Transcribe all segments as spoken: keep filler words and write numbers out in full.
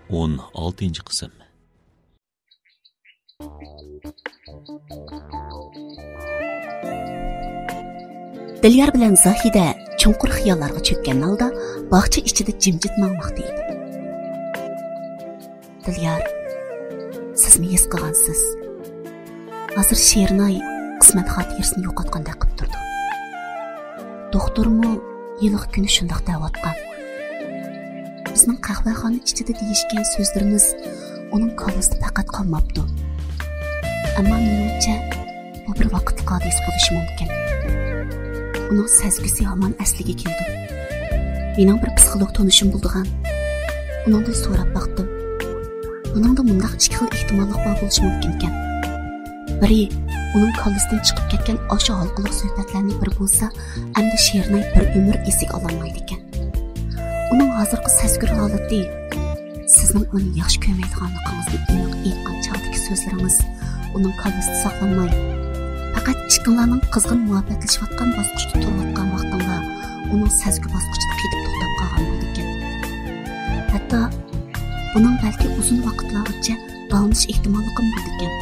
ئون ئالتىنچى قىسىم. دىليار بىلەن زاھىدە چوڭقۇر خىياللارغا چۆككەن ھالدا باغچە ئىچىدە جىمجىت ماڭماقتا ئىدى. دىليار، سىزمۇ ھېس قىلغانسىز. ھازىر شېرىناي قىسمەن خاتىرىسىنى يوقاتقاندەك قىلىپ تۇرىدۇ. دوختۇرمۇ ھېلىقى كۈنى شۇنداق دەۋاتقان. بىزنىڭ قەھۋەخانا ئىچىدە دېيىشكەن سۆزلىرىمىز ئۇنىڭ كاللىسىدا پەقەت قالماپتۇ. ئەمما مېنىڭچە، بۇ بىر ۋاقىتلىق ھادىسە بولۇشى مۇمكىن. ئۇنىڭ سەزگۈسى ھامان ئەسلىگە كېلىدۇ. مېنىڭ بىر پسىخولوگ تونۇشۇم بولىدىغان. ئۇنىڭدىن سوراپ باقتىم. بۇنىڭدا مۇنداق ئىككى خىل ئېھتىماللىق بار بولۇشى مۇمكىنكەن. بىرى، ئۇنىڭ كاللىسىدىن چىقىپ كەتكەن ئاشۇ ھالقىلىق سۆھبەتلەرنىڭ بىرى بولسا، ئەمدى شېرىناي بىر ئۆمۈر ئېسىگە ئالالمايدىكەن. ئۇنىڭ ھازىرقى سەزگۈر ھالىتى سىزنىڭ ئۇنى ياخشى كۆرمەيدىغانلىقىڭىزنى ئېنىق ئېيتقان چاغدىكى سۆزلىرىڭىز ئۇنىڭ كاللىسىدا ساقلانماي، پەقەت ئىككىڭلارنىڭ قىزغىن مۇھەببەتلىشىۋاتقان باسقۇچتا تۇرۇۋاتقان ۋاقتىڭلار ئۇنىڭ سەزگۈ باسقۇچىدا قېتىپ توختاپ قالغان بولىدىكەن. ھەتتا بۇنىڭ بەلكى ئۇزۇن ۋاقىتلارغىچە داۋاملىشىش ئېھتىماللىقىمۇ بار ئىكەن.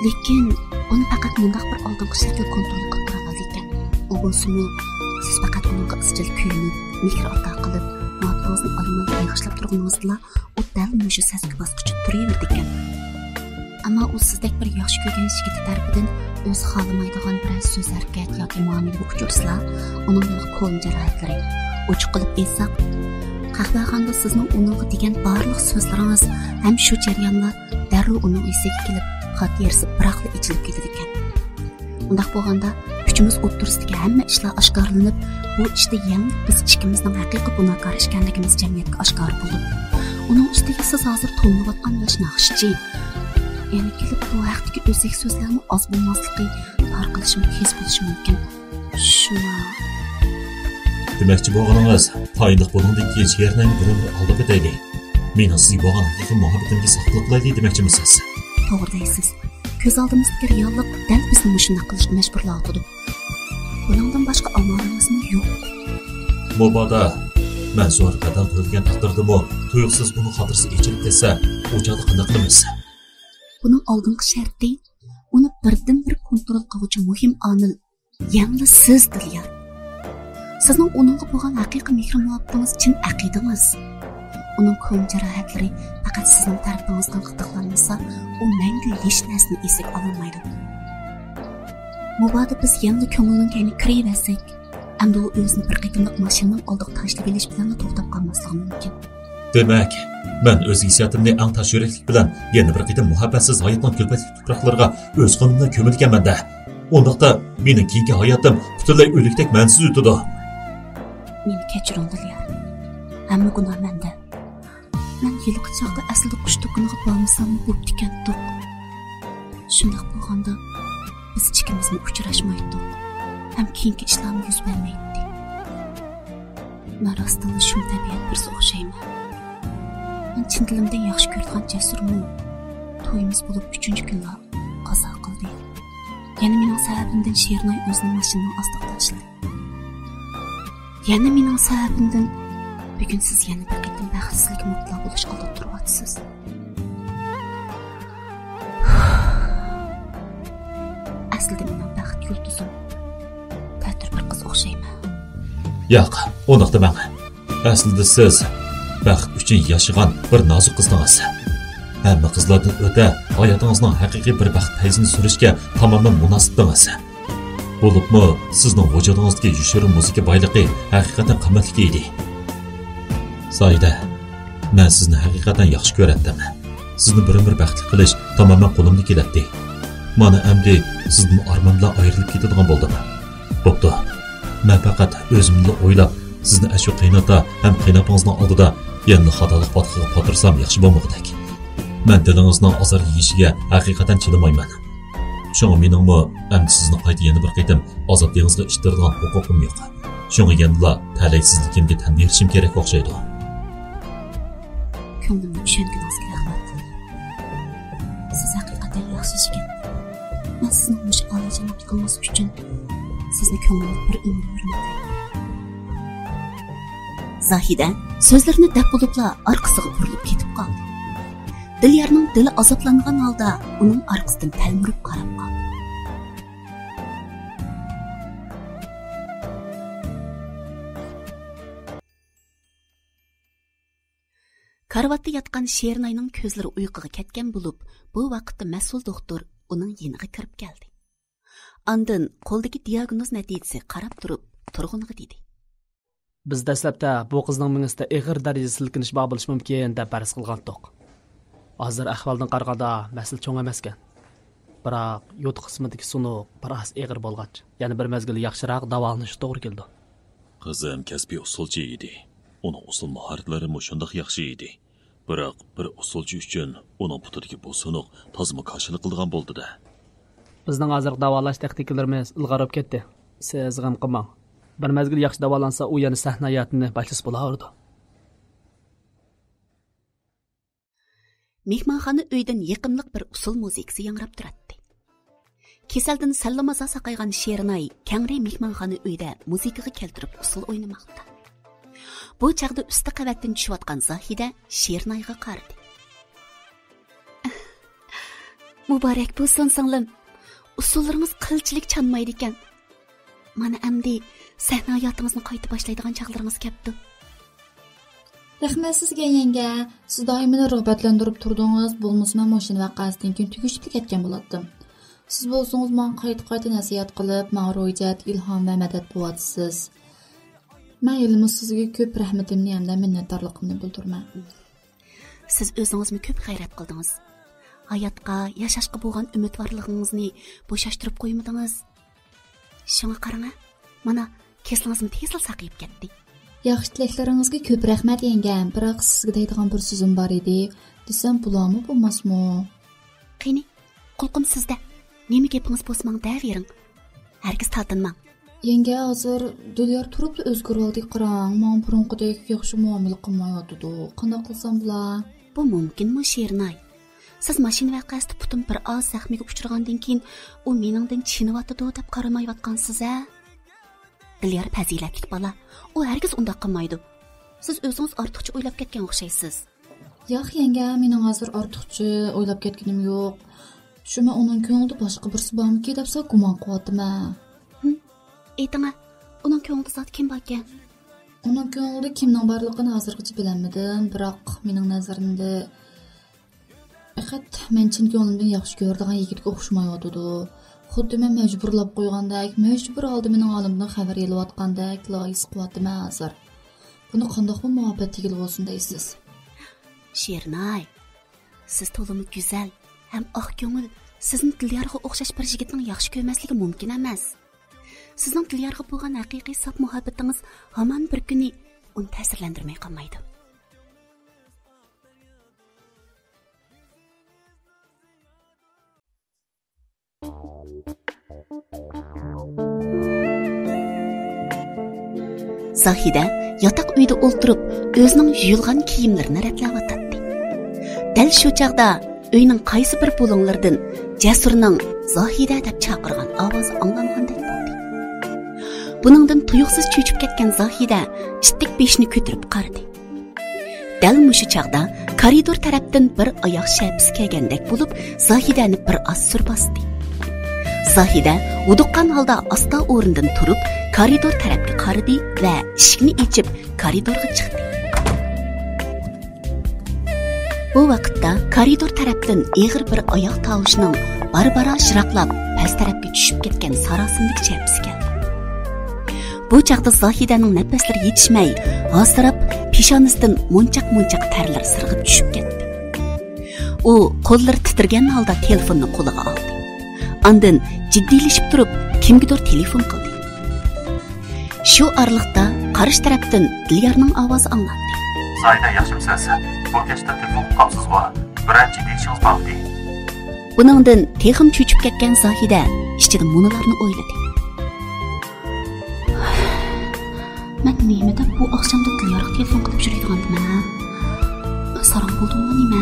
لېكىن ئۇنى پەقەت مۇنداق بىر ئالدىنقى شەكىل كونترول قىلىپ تۇرالمايدىكەن. ئۇ بولسىمۇ، سىز پەقەت ئۇنىڭغا ئىزچىل كۆيۈنۈپ، مېھىر ئاتا قىلىپ، مۇھەببىتىڭىزنى ئايىماي بايقاشلاپ تۇرغىنىڭىزدىلا، ئۇ دەل مۇشۇ سەزگۈ باسقۇچىدا تۇرۇۋېرىدىكەن. ئەمما ئۇ سىزدەك بىر ياخشى كۆرگەن يىگىتى تەرىپىدىن ئۆزى خالىمايدىغان بىرەر سۆز، ھەرىكەت ياكى مۇئامىلىگە ئۇچرىسىلا، ئۇنىڭ كۆڭۈل جاراھەتلىرى، ئوچۇق قىلىپ ئېيتساق، قەھۋەخانىدا سىزنىڭ ئۇنىڭغا دېگەن بارلىق سۆزلىرىڭىز ھەم شۇ جەريانلار دەررۇ ئۇنىڭ ئېسىگە كېلىپ، خاتىرىسى بىراقلا ئېچىلىپ كېتىدىكەن. ئۇنداق بولغاندا، ئۈچىمىز ئوتتۇرىسىدىكى ھەممە ئىشلار ئاشكارىلىنىپ، بۇ ئىشتا يەڭ بىز ئىككىمىزنىڭ ھەقىقىي گۇناھكار ئىكەنلىكىمىز جەمئىيەتكە ئاشكارا بولۇپ، ئۇنىڭ ئۈستىگە سىز ھازىر تونۇلۇۋاتقان ياش ناخشىچى. يەنە كېلىپ بۇ ھەقتىكى ئۆسەك سۆزلەرمۇ ئاز بولماسلىقى، تارقىلىشىمۇ تېز بولۇشى مۇمكىن. شۇڭا. دېمەكچى بولغىنىڭىز، تايىنلىق بۇنىڭدىن كېيىن شېرىناينى بىر ئۆمۈر ئالداپ ئۆتەيلى. مېنىڭ سىزگە بولغان ھەقىقىي مۇھەببىتىمگە ساقلىق قىلايلى دېمەكچىمۇ سىز؟ توغرا دەيسىز. كۆز ئالدىمىزدىكى رېئاللىق دەل بىزنى مۇشۇنداق قىلىشقا مەجبۇرلاۋاتىدۇ. بۇنىڭدىن باشقا ئامالىمىزمۇ يوق. مۇبادا مەن زور بەدەل تۆلىگەن تەقدىردىمۇ، تۇيۇقسىز ئۇنىڭ خاتىرىسى ئېچىلىپ كەتسە، ئۇ چاغدا قانداق قىلىمىز؟ بۇنىڭ ئالدىنقى شەرتى، ئۇنى بىردىنبىر كونترول قىلغۇچى مۇھىم ئامىل يەنىلا سىز، دىليار. سىزنىڭ ئۇنىڭغا بولغان ھەقىقىي مېھرى-مۇھەببىتىڭىز چىن ئەقىدىڭىز. ئۇنىڭ كۆڭۈل جاراھەتلىرى پەقەت سىزنىڭ تەرىپىڭىزدىن قىدىقلانمىسا، ئۇ مەڭگۈ ھېچ نەرسىنى ئېسىگە ئالالمايدۇ. مۇبادا بىز يەنىلا كۆڭۈلنىڭ كەينىگە كىرىۋەرسەك، ئەمدى ئۇ ئۆزىنى بىر قېتىملىق ماشىنىنىڭ ئالدىغا تاشلىۋېلىش بىلەنلا توختاپ قالماسلىقى مۇمكىن. دېمەك، مەن ئۆز ھېسسىياتىمنى ئەڭ تاش يۈرەكلىك بىلەن يەنە بىر قېتىم مۇھەببەتسىز ھاياتنىڭ كۈلپەتلىك تۇپراقلىرىغا ئۆز قولۇم بىلەن كۆمىدىكەنمەن-دە. ئۇنداقتا مېنىڭ كېيىنكى ھاياتىم پۈتۈنلەي ئۆلۈكتەك مەنىسىز ئۆتىدۇ. مېنى كەچۈرۈڭ، دىليار. ھەممە گۇناھ مەندە. مەن ھېلىقى چاغدا ئەسلىدە قۇش دۇكىنىغا بارمىساممۇ بوپتىكەنتۇق. شۇنداق بولغاندا، بىز ئىككىمىزمۇ ئۇچراشمايتتۇق ھەم كېيىنكى ئىشلارمۇ يۈز بەرمەيتتى. مەن راستتىنلا شۇم تەبىئەت بىرسى ئوخشايمەن. مەن چىن دىلىمدىن ياخشى كۆرىدىغان جەسۇرمۇ تويىمىز بولۇپ ئۈچىنچى كۈنلا قازا قىلدى. يەنە مېنىڭ سەۋەبىمدىن شېرىناي ئۆزىنى ماشىنىنىڭ ئاستىغا تاشلىدى. يەنە مېنىڭ سەۋەبىمدىن بۈگۈن سىز يەنە بىر قېتىم بەختسىزلىككە مۇپتىلا بولۇشقا ئالدىراپ تۇرۇۋاتىسىز. ئەسلىدە مېنىڭ بەخت يۇلتۇزۇم تەتۈر بىر قىز ئوخشايمەن. ياق، ئۇنداق دېمەڭ. ئەسلىدە سىز بەخت ئۈچۈن ياشىغان بىر نازۇك قىزدىڭىز. ھەممە قىزلاردىن ئۆتە ھاياتىڭىزنىڭ ھەقىقىي بىر بەخت پەيزىنى سۈرۈشكە تامامەن مۇناسىپتىڭىز. بولۇپمۇ سىزنىڭ ۋۇجۇدىڭىزدىكى يوشۇرۇن مۇزىكا بايلىقى ھەقىقەتەن قىممەتلىك ئىدى. زاھىدە، مەن سىزنى ھەقىقەتەن ياخشى كۆرەتتىم. سىزنى بىر ئۆمۈر بەختلىك قىلىش تامامەن قولۇمدىن كېلەتتى. مانا ئەمدى سىزدىن ئارمان بىلەن ئايرىلىپ كېتىدىغان بولدۇم. بوپتۇ، مەن پەقەت ئۆزۈمنىلا ئويلاپ، سىزنى ئاشۇ قېيىنئاتا ھەم قېيىنئاپىڭىزنىڭ ئالدىدا يەنىلا خاتالىق پاتقىقىغا پاتۇرسام ياخشى بولمىغۇدەك. مەن دىلىڭىزنىڭ ئازار يېيىشىگە ھەقىقەتەن چىدىمايمەن. شۇڭا مېنىڭمۇ ئەمدى سىزنى قايتا يەنە بىر قېتىم ئازاب دېڭىزىغا ئىتتىرىدىغان ھوقۇقۇم يوق. شۇڭا يەنىلا تەلەيسىزلىكىمگە تەن بېرىشىم كېرەك ئوخشايدۇ. كۆڭلۈمنى چۈشەنگىنىڭىزگە رەھمەت. سىز ھەقىقەتەن ياخشى يىگىت. مەن سىزنىڭ مۇشۇ ئالىيجانابلىقىڭىز ئۈچۈن سىزنى كۆڭلۈمدە بىر ئۆمۈر ھۆرمەتلەيمەن. زاھىدە سۆزلىرىنى دەپ بولۇپلا ئارقىسىغا بۇرۇلۇپ كېتىپ قالدى. دىليارنىڭ دىلى ئازابلانغان ھالدا ئۇنىڭ ئارقىسىدىن تەلمۈرۈپ قاراپ قالدى. كارىۋاتتا ياتقان شېرىناينىڭ كۆزلىرى ئۇيقۇغا كەتكەن بولۇپ، بۇ ۋاقىتتا مەسئۇل دوختۇر ئۇنىڭ يېنىغا كىرىپ كەلدى. ئاندىن قولىدىكى دىياگنوز نەتىجىسى قاراپ تۇرۇپ، تۇرغۇنغا دېدى. بىز دەسلەپتە بۇ قىزنىڭ مېڭىسىدە ئېغىر دەرىجىدە سىلكىنىش بار بولۇشى مۇمكىن دەپ پەرەز قىلغانتۇق. ھازىر ئەھۋالدىن قارىغاندا مەسىلە چوڭ ئەمەسكەن. بىراق يوتا قىسمىدىكى سۇنۇق بىر ئاز ئېغىر بولغاچ، يەنە بىر مەزگىل ياخشىراق داۋالىنىشقا توغرا كېلىدۇ. قىزىم كەسپىي ئۇسسۇلچى ئىدى. ئۇنىڭ ئۇسسۇل ماھارەتلىرىمۇ شۇنداق ياخشى ئىدى. بىراق بىر ئۇسسۇلچى ئۈچۈن ئۇنىڭ پۇتىدىكى بۇ سۇنۇق تازىمۇ كاشىلا قىلىدىغان بولدى-دە. بىزنىڭ ھازىرقى داۋالاش تاكتىكىلىرىمىز ئىلغار بولۇپ كەتتى. سىز غەم قىلماڭ. بىر مەزگىل ياخشى داۋالانسا، ئۇ يەنە سەھنە ھاياتىنى باشلىسا بولاۋېرىدۇ. مېھمانخانا ئۆيدىن يېقىملىق بىر ئۇسسۇل مۇزىكىسى ياڭراپ تۇراتتى. كېسەلدىن سەللىمازا ساقايغان شېرىناي كەڭرى مېھمانخانا ئۆيدە مۇزىكىغا كەلتۈرۈپ ئۇسسۇل ئوينىماقتا. بۇ چاغدا ئۈستى قەۋەتتىن چۈشۈۋاتقان زاھىدە شېرىنايغا قارىدى. مۇبارەك بولسۇن، سىڭلىم. ئۇسسۇللىرىڭىز قىلچىلىك چانمايدىكەن. مانا ئەمدى سەھنە ھاياتىڭىزنى قايتا باشلايدىغان چاغلىرىڭىز كەپتۇ. رەھمەت سىزگە، يەڭگە. سىز دائىم مېنى رىغبەتلەندۈرۈپ تۇردىڭىز، بولمىسا مەن ماشىنا ۋەقەسىدىن كېيىن تۈگىشىپلا كەتكەن بولاتتىم. سىز بولسىڭىز ماڭا قايتا-قايتا نەسىھەت قىلىپ، ماڭا روھىي جەھەتتە ئىلھام ۋە مەدەت بولۇۋاتىسىز. مەن ھېلىمۇ سىزگە كۆپ رەھمىتىمنى ھەمدە مىننەتدارلىقىمنى بىلدۈرىمەن. سىز ئۆزىڭىزمۇ كۆپ غەيرەت قىلدىڭىز. ھاياتقا، ياشاشقا بولغان ئۈمىدۋارلىقىڭىزنى بوشاشتۇرۇپ قويمىدىڭىز. شۇڭا قاراڭا، مانا، كېسىلىڭىزمۇ تېزلا ساقىيىپ كەتتى. ياخشى تىلەكلىرىڭىزگە كۆپ رەھمەت، يەڭگەم. بىراق سىزگە دەيدىغان بىر سۆزۈم بار ئىدى، دېسەم بولامۇ، بولماسمۇ؟ قېنى، قۇلىقىم سىزدە. نېمە گېپىڭىز بولسا ماڭا دەۋېرىڭ. ھەرگىز تارتىنماڭ. يەڭگە، ھازىر دىليار تۇرۇپلا ئۆزگىرىۋالدى، قاراڭ. ماڭا بۇرۇنقىدەك ياخشى مۇئامىلە قىلمايۋاتىدۇ. قانداق قىلسام بولا؟ بۇ مۇمكىنمۇ، شېرىناي؟ سىز ماشىنا ۋەقەسىدە پۇتۇم بىر ئاز زەخمىگە ئۇچرىغاندىن كېيىن، ئۇ مېنىڭدىن چېنىۋاتىدۇ دەپ قارىمايۋاتقانسىز ھە؟ دىليار پەزىلەتلىك بالا، ئۇ ھەرگىز ئۇنداق قىلمايدۇ. سىز ئۆزىڭىز ئارتۇقچە ئويلاپ كەتكەن ئوخشايسىز. ياق، يەڭگە، مېنىڭ ھازىر ئارتۇقچە ئويلاپ كەتكىنىم يوق. شۇ، مەن ئۇنىڭ كۆڭلىدە باشقا بىرسى بارمىكىن دەپسە گۇمان قىلىۋاتىمەن. ھىم، ئېيتىڭە، ئۇنىڭ كۆڭلىدە زادى كىم باركەن؟ ئۇنىڭ كۆڭلىدە كىمنىڭ بارلىقىنى ھازىرغىچە بىلەلمىدىم، بىراق مېنىڭ نەزىرىمدە پەقەت مەن چىن كۆڭلۈمدىن ياخشى كۆرىدىغان يىگىتكە ئوخشىمايۋاتىدۇ. خۇددى مەن مەجبۇرلاپ قويغاندەك، مەجبۇر ھالدا مېنىڭ ھالىمدىن خەۋەر ئېلىۋاتقاندەكلا ھېس قىلىۋاتىمەن ھازىر. بۇنى قانداقمۇ مۇھەببەت دېگىلى بولسۇن دەيسىز؟ شېرىناي، سىز تولىمۇ گۈزەل ھەم ئاق كۆڭۈل، سىزنى دىليارغا ئوخشاش بىر يىگىتنىڭ ياخشى كۆرمەسلىكى مۇمكىن ئەمەس. سىزنىڭ دىليارغا بولغان ھەقىقىي ساپ مۇھەببىتىڭىز ھامان بىر كۈنى ئۇنى تەسىرلەندۈرمەي قالمايدۇ. زاھىدە ياتاق ئۆيدە ئولتۇرۇپ، ئۆزىنىڭ يۇيۇلغان كىيىملىرىنى رەتلەۋاتاتتى. دەل شۇ چاغدا ئۆينىڭ قايسى بىر بۇلۇڭلىرىدىن جەسۇرنىڭ «زاھىدە» دەپ چاقىرغان ئاۋازى ئاڭلانغاندەك بولدى. بۇنىڭدىن تۇيۇقسىز چۆچۈپ كەتكەن زاھىدە ئىتتىك بېشىنى كۆتۈرۈپ قارىدى. دەل مۇشۇ چاغدا كارىدور تەرەپتىن بىر ئاياغ شەپىسى كەلگەندەك بولۇپ، زاھىدەنى بىر ئاز سۈر باستى. زاھىدە ھودۇققان ھالدا ئاستا ئورنىدىن تۇرۇپ، كارىدور تەرەپكە قارىدى ۋە ئىشىكنى ئېچىپ، كارىدورغا چىقتى. بۇ ۋاقىتتا كارىدور تەرەپتىن ئېغىر بىر ئاياغ تاۋۇشىنىڭ بارا-بارا يىراقلاپ، پەس تەرەپكە چۈشۈپ كەتكەن ساراسىمىدىكى شەپىسى كەلدى. بۇ چاغدا زاھىدەنىڭ نەپەسلىرى يېتىشمەي، ھاسىراپ، پېشانىسىدىن مونچاق-مونچاق تەرلەر سىرغىپ چۈشۈپ كەتتى. ئۇ قوللىرى تىترىگەن ھالدا تېلېفوننى قولىغا ئالدى. ئاندىن جىددىيلىشىپ تۇرۇپ، كىمگىدۇر تېلېفون قىلدى. شۇ ئارىلىقتا قارشى تەرەپتىن دىليارنىڭ ئاۋازى ئاڭلاندى. زاھىدە، ياخشىمۇسىز؟ بۇ كەچتە تېلېفون قىلىپ قاپسىزغۇ؟ بىرەر جىددىي ئىشىڭىز بارمىدى؟ بۇنىڭدىن تېخىمۇ چۆچۈپ كەتكەن زاھىدە ئىچىدە مۇنۇلارنى ئويلىدى. مەن نېمە دەپ بۇ ئاخشامدا دىليارغا تېلېفون قىلىپ يۈرىدىغاندىمەن؟ ساراڭ بولدۇممۇ نېمە؟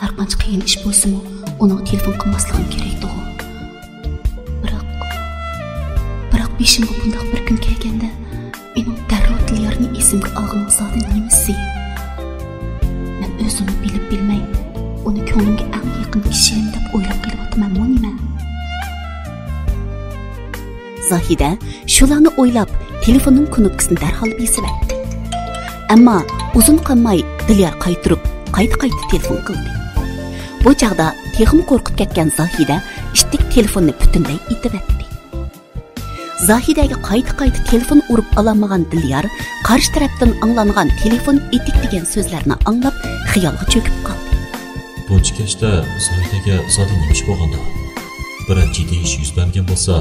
ھەرقانچە قىيىن ئىش بولسىمۇ، ئۇنىڭغا تېلېفون قىلماسلىقىم كېرەكتىغۇ. بىراق، بىراق بېشىمغا بۇنداق بىر كۈن كەلگەندە، مېنىڭ دەررۇ دىليارنى ئېس ئېسىمگە ئالغىنىڭ زادى نېمىسى؟ مەن ئۆزۈممۇ بىلىپ بىلمەي، ئۇنى كۆڭلۈمگە ئەڭ يېقىن كىشىم دەپ ئويلاپ قېلىۋاتىمەنمۇ نېمە؟ زاھىدە شۇلارنى ئويلاپ، تېلېفوننىڭ كۇنۇپكىسىنى دەرھال بېسىۋەتتى. ئەمما ئۇزۇن قالماي دىليار قايتۇرۇپ، قايتا-قايتا تېلېفون قىلدى. بۇ چاغدا تېخىمۇ قورقۇپ كەتكەن زاھىدە ئىتتىك تېلېفوننى پۈتۈنلەي ئېتىۋەتتى. زاھىدەگە قايتا-قايتا تېلېفون ئۇرۇپ ئالالمىغان دىليار قارشى تەرەپتىن ئاڭلانغان تېلېفون ئېتىك دېگەن سۆزلەرنى ئاڭلاپ خىيالغا چۆكۈپ قالدى. بۇنچە كەچتە زاھىدەگە زادى نېمە ئىش بولغاندۇ؟ بىرەر جىددىي ئىش يۈز بەرمىگەن بولسا،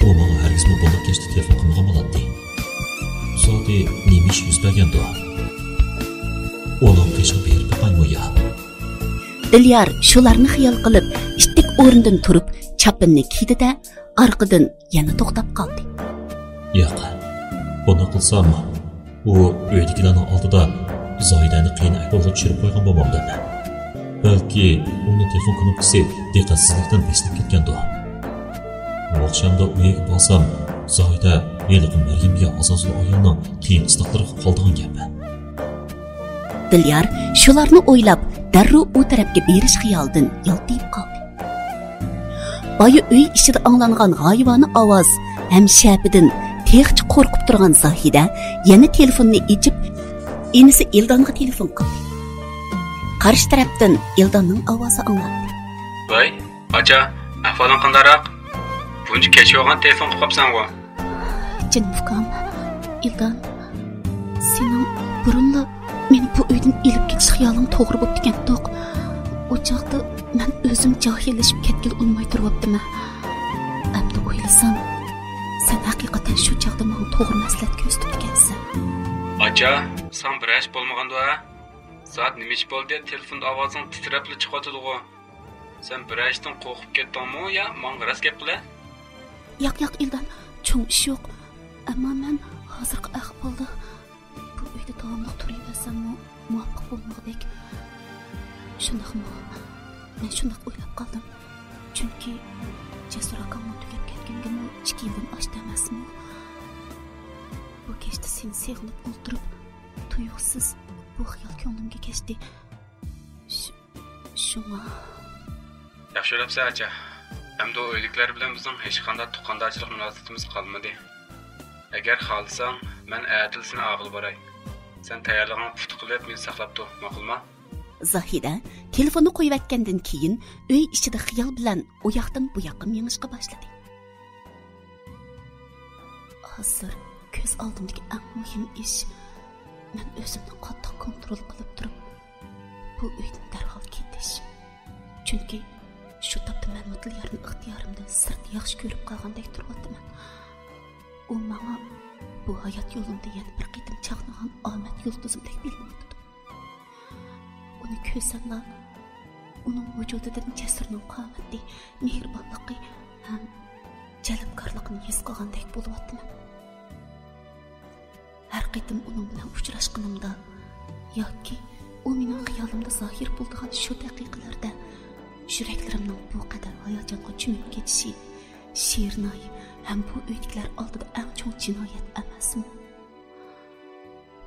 ئۇ ماڭا ھەرگىزمۇ بۇنداق كەچتە تېلېفون قىلمىغان بولاتتى. زادى نېمە ئىش يۈز بەرگەندۇ؟ ئۇنىڭ قېشىغا بېرىپ بېقايمۇ يا؟ دىليار شۇلارنى خىيال قىلىپ، ئىتتىك ئورنىدىن تۇرۇپ، چاپىنىنى كىيدى-دە، ئارقىدىن يەنە توختاپ قالدى. ياق، بۇنى قىلسام، ئۇ ئۆيدىكىلەرنىڭ ئالدىدا زاھىدەنى قىيىن ئەھۋالغا چۈشۈرۈپ قويغان بولمامدىمەن؟ بەلكى ئۇنىڭ تېلېفون كۇنۇپكىسى دىققەتسىزلىكتىن بېسىلىپ كەتكەندۇ؟ ئاخشامدا ئۆيگە بارسام، زاھىدە ھېلىقى مەريەمگە ئازازۇل ئايالنىڭ قىيىن-قىستاقلىرىغا قالىدىغان گەپ. دىليار شۇلارنى ئويلاپ، دەررۇ ئۇ تەرەپكە بېرىش خىيالىدىن يالتىيىپ قالدى. بايا ئۆي ئىچىدە ئاڭلانغان غايىۋانە ئاۋاز ھەم شەپىدىن تېخىچە قورقۇپ تۇرغان زاھىدە يەنە تېلېفوننى ئېچىپ، ئىنىسى ئىلدانغا تېلېفون قىلدى. قارشى تەرەپتىن ئىلداننىڭ ئاۋازى ئاڭلاندى. ۋاي، ئاچا، ئەھۋالىڭ قانداقراق؟ بۇنچە كەچ يوغان تېلېفون قىلىپ قاپسەنغۇ؟ جېنىم ئۇكام، ئىلدان، سېنىڭ بۇرۇنلا مېنى بۇ ئۆيدىن ئېلىپ كېتىش خىيالىڭ توغرا بوپتىكەن، دوق. ئۇ چاغدا مەن ئۆزۈم جاھىللىشىپ كەتكىلى ئۇنىماي تۇرۇۋاپتىمەن. ئەمدى ئويلىسام، سەن ھەقىقەتەن شۇ چاغدا ماڭا توغرا مەسلىھەت كۆرسىتىپتىكەنسەن. ئاچا، ساڭا بىر ئىش بولمىغاندۇ ھە؟ سائەت نېمە ئىش بولدى؟ تېلېفون ئاۋازىڭ تىترەپلا چىقىۋاتىدىغۇ. سەن بىر ئىشتىن قورقۇپ كەتتىڭمۇ يا ماڭا راست گەپ قىلە؟ ياق، ياق، ئىلدان، چوڭ ئىش يوق. ئەمما مەن ھازىرقى ئەھۋالدا بۇ ئۆيدە داۋاملىق تۇرۇۋەرسەممۇ مۇۋاپىق بولمىغۇدەك. شۇنداقمۇ؟ مەن شۇنداق ئويلاپ قالدىم. چۈنكى جەسۇر ئاكامنىڭ تۈگەپ كەتكىنىگىمۇ ئىككى يىلدىن ئاشتى ئەمەسمۇ؟ بۇ كەچتە سېنى سېغىنىپ ئولتۇرۇپ، تۇيۇقسىز بۇ خىيال كۆڭلۈمگە كەچتى. شۇ-، شۇڭا. ياخشى ئويلاپسەن، ئاچا. ئەمدى ئۇ ئۆيدىكىلەر بىلەن بىزنىڭ ھېچقانداق تۇغقاندارچىلىق مۇناسىۋىتىمىز قالمىدى. ئەگەر خالىساڭ، مەن ئەتىلا سېنى ئاغىلى باراي. سەن تەييارلىقىڭنى پۇختا قىلىپ، مېنى ساقلاپ تۇر، ماقۇلما؟ زاھىدە تېلېفوننى قويۇۋەتكەندىن كېيىن، ئۆي ئىچىدە خىيال بىلەن ئۇ ياقتىن بۇ ياققا مېڭىشقا باشلىدى. ھازىر كۆز ئالدىمدىكى ئەڭ مۇھىم ئىش، مەن ئۆزۈمنى قاتتىق كونترول قىلىپ تۇرۇپ، بۇ ئۆيدىن دەرھال كېتىش. چۈنكى شۇ تاپتا مەنمۇ دىليارنى ئىختىيارىمدىن سىرت ياخشى كۆرۈپ قالغاندەك تۇرۇۋاتىمەن. ئۇ ماڭا بۇ ھايات يولۇمدا يەنە بىر قېتىم چاقنىغان ئامەت يۇلتۇزۇمدەك بىلىنىۋاتىدۇ. ئۇنى كۆرسەملا، ئۇنىڭ ۋۇجۇدىدىن جەسۇرنىڭ قامىتى، مېھرىبانلىقى ھەم جەلپكارلىقىنى ھېس قىلغاندەك بولۇۋاتىمەن. ھەر قېتىم ئۇنىڭ بىلەن ئۇچراشقىنىمدا ياكى ئۇ مېنىڭ خىيالىمدا زاھىر بولىدىغان شۇ دەقىقىلەردە يۈرەكلىرىمنىڭ بۇ قەدەر ھاياجانغا چۆمۈپ كېتىشى، شېرىناي ھەم بۇ ئۆيدىكىلەر ئالدىدا ئەڭ چوڭ جىنايەت ئەمەسمۇ؟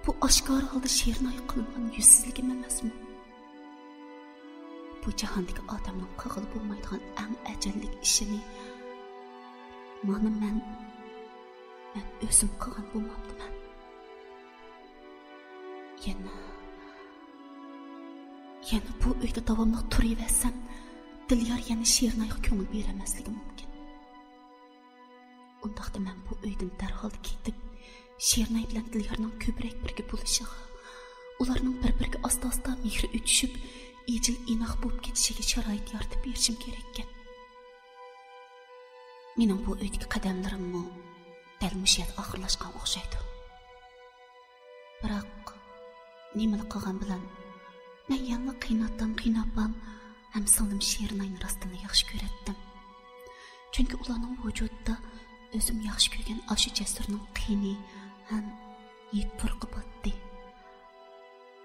بۇ ئاشكارا ھالدا شېرىنايغا قىلىنغان يۈزسىزلىكىم ئەمەسمۇ؟ بۇ جاھاندىكى ئادەمنىڭ قىلغىلى بولمايدىغان ئەڭ ئەجەللىك ئىشىنى مانا مەن، مەن ئۆزۈم قىلغان بولمامدىمەن؟ يەنە، يەنە بۇ ئۆيدە داۋاملىق تۇرۇۋەرسەم، دىليار يەنە شېرىنايغا كۆڭۈل بېرەلمەسلىكى مۇمكىن. ئۇنداقتا مەن بۇ ئۆيدىن دەرھال كېتىپ، شېرىناي بىلەن دىليارنىڭ كۆپرەك بىرگە بولۇشىغا، ئۇلارنىڭ بىر-بىرىگە ئاستا-ئاستا مېھرى ئۆچۈشۈپ، ئىجىل ئىناق بولۇپ كېتىشىگە شارائىت يارىتىپ بېرىشىم كېرەككەن. مېنىڭ بۇ ئۆيدىكى قەدەملىرىممۇ دەل مۇشۇ يەردە ئاخىرلاشقان ئوخشايدۇ. بىراق، نېمىلا قىلغان بىلەن، مەن يەنىلا قېيناتام، قېيىنئاپام ھەم سىڭلىم شېرىناينى راستتىنلا ياخشى كۆرەتتىم. چۈنكى ئۇلارنىڭ ۋۇجۇدىدا ئۆزۈم ياخشى كۆرگەن ئاشۇ جەسۇرنىڭ قېنى ھەم ھىد پۇرىقى باتتى.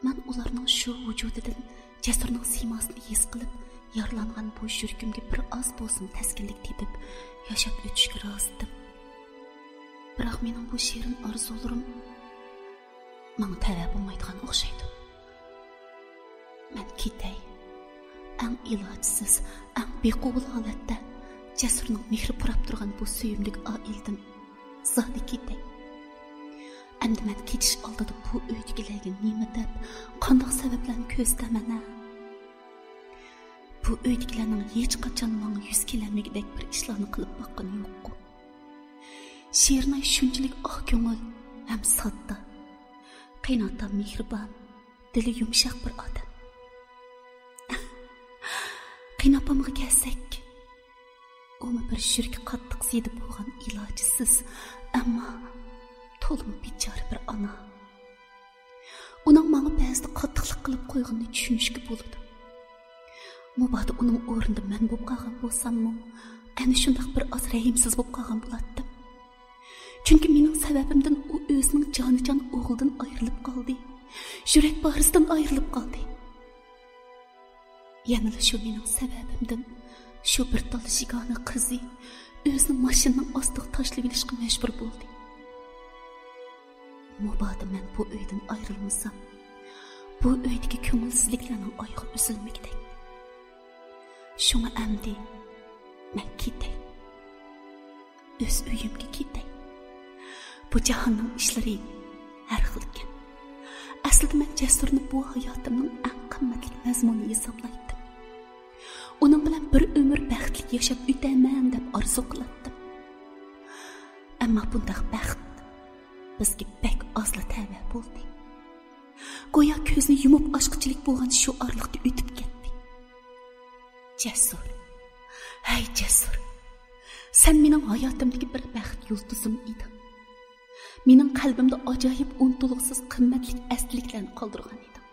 مەن ئۇلارنىڭ شۇ ۋۇجۇدىدىن جەسۇرنىڭ سىيماسىنى ھېس قىلىپ، يارىلانغان بۇ يۈرىكىمگە بىر ئاز بولسىمۇ تەسكىنلىك تېپىپ، ياشاپ ئۆتۈشكە رازىدىم. بىراق مېنىڭ بۇ شېرىن ئارزۇلىرىم ماڭا تەۋە بولمايدىغان ئوخشايدۇ. مەن كېتەي. ئەڭ ئىلاجسىز، ئەڭ بىقوبۇل ھالەتتە جەسۇرنىڭ مېھرى پۇراپ تۇرغان بۇ سۆيۈملۈك ئائىلىدىن زادى كېتەي. ئەمدى مەن كېتىش ئالدىدا بۇ ئۆيدىكىلەرگە نېمە دەپ، قانداق سەۋەبلەرنى كۆرسىتەمەن ھە؟ بۇ ئۆيدىكىلەرنىڭ ھېچقاچان ماڭا يۈز كېلەلمىگۈدەك بىر ئىشلارنى قىلىپ باققىنى يوققۇ. شېرىناي شۇنچىلىك ئاق كۆڭۈل ھەم ساددا. قېيىنئاتا مېھرىبان، دىلى يۇمشاق بىر ئادەم. قېيىنئاپامغا كەلسەك، ئۇمۇ بىر يۈرىكى قاتتىق زېدە بولغان ئىلاجىسىز، ئەمما تولىمۇ بىچارە بىر ئانا. ئۇنىڭ ماڭا بەزىدە قاتتىقلىق قىلىپ قويغىنىنى چۈشىنىشكە بولىدۇ. مۇبادا ئۇنىڭ ئورنىدا مەن بولۇپ قالغان بولساممۇ، ئەنە شۇنداق بىر ئاز رەھىمسىز بولۇپ قالغان بولاتتىم. چۈنكى مېنىڭ سەۋەبىمدىن ئۇ ئۆزىنىڭ جانىجان ئوغلىدىن ئايرىلىپ قالدى. يۈرەك پارىسىدىن ئايرىلىپ قالدى. يەنىلا شۇ مېنىڭ سەۋەبىمدىن شۇ بىر تال يېگانە قىزى ئۆزىنى ماشىنىنىڭ ئاستىغا تاشلىۋېلىشقا مەجبۇر بولدى. مۇبادا مەن بۇ ئۆيدىن ئايرىلمىسام، بۇ ئۆيدىكى كۆڭۈلسىزلىكلەرنىڭ ئايىغى ئۈزۈلمىگۈدەك. شۇڭا ئەمدى مەن كېتەي. ئۆز ئۆيۈمگە كېتەي. بۇ جاھاننىڭ ئىشلىرى ھەر خىلكەن. ئەسلىدە مەن جەسۇرنى بۇ ھاياتىمنىڭ ئەڭ قىممەتلىك مەزمۇنى ھېسابلايتتىم. ئۇنىڭ بىلەن بىر ئۆمۈر بەختلىك ياشاپ ئۆتەرمەن دەپ ئارزۇ قىلاتتىم. ئەمما بۇنداق بەخت بىزگە بەك ئازلا تەۋە بولدى. گويا كۆزنى يۇمۇپ ئاچقۇچىلىك بولغان شۇ ئارىلىقتا ئۆتۈپ كەتتى. جەسۇر، ھەي جەسۇر، سەن مېنىڭ ھاياتىمدىكى بىر بەخت يۇلتۇزۇم ئىدىڭ. مېنىڭ قەلبىمدە ئاجايىپ ئۇنتۇلغۇسىز قىممەتلىك ئەسلىكلەرنى قالدۇرغان ئىدىڭ.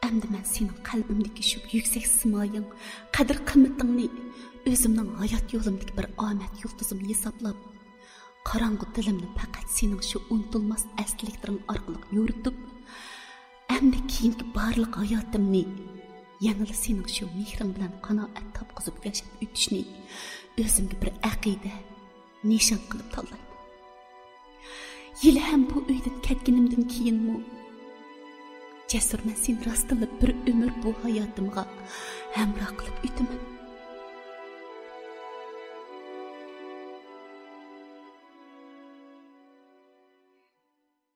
ئەمدى مەن سېنىڭ قەلبىمدىكى شۇ يۈكسەك سىمايىڭ، قەدىر-قىممىتىڭنى ئۆزۈمنىڭ ھايات يولۇمدىكى بىر ئامەت يۇلتۇزۇم ھېسابلاپ، قاراڭغۇ دىلىمنى پەقەت سېنىڭ شۇ ئۇنتۇلماس ئەسلىكلىرىڭ ئارقىلىق يورۇتۇپ، ئەمدى كېيىنكى بارلىق ھاياتىمنى يەنىلا سېنىڭ شۇ مېھرىڭ بىلەن قانائەت تاپقۇزۇپ ياشاپ ئۆتۈشنى ئۆزۈمگە بىر ئەقىدە، نىشان قىلىپ تاللايمەن. ھېلىھەم بۇ ئۆيدىن كەتكىنىمدىن كېيىنمۇ، جەسۇر، مەن سېنى راستتىنلا بىر ئۆمۈر بۇ ھاياتىمغا ھەمراھ قىلىپ ئۆتىمەن.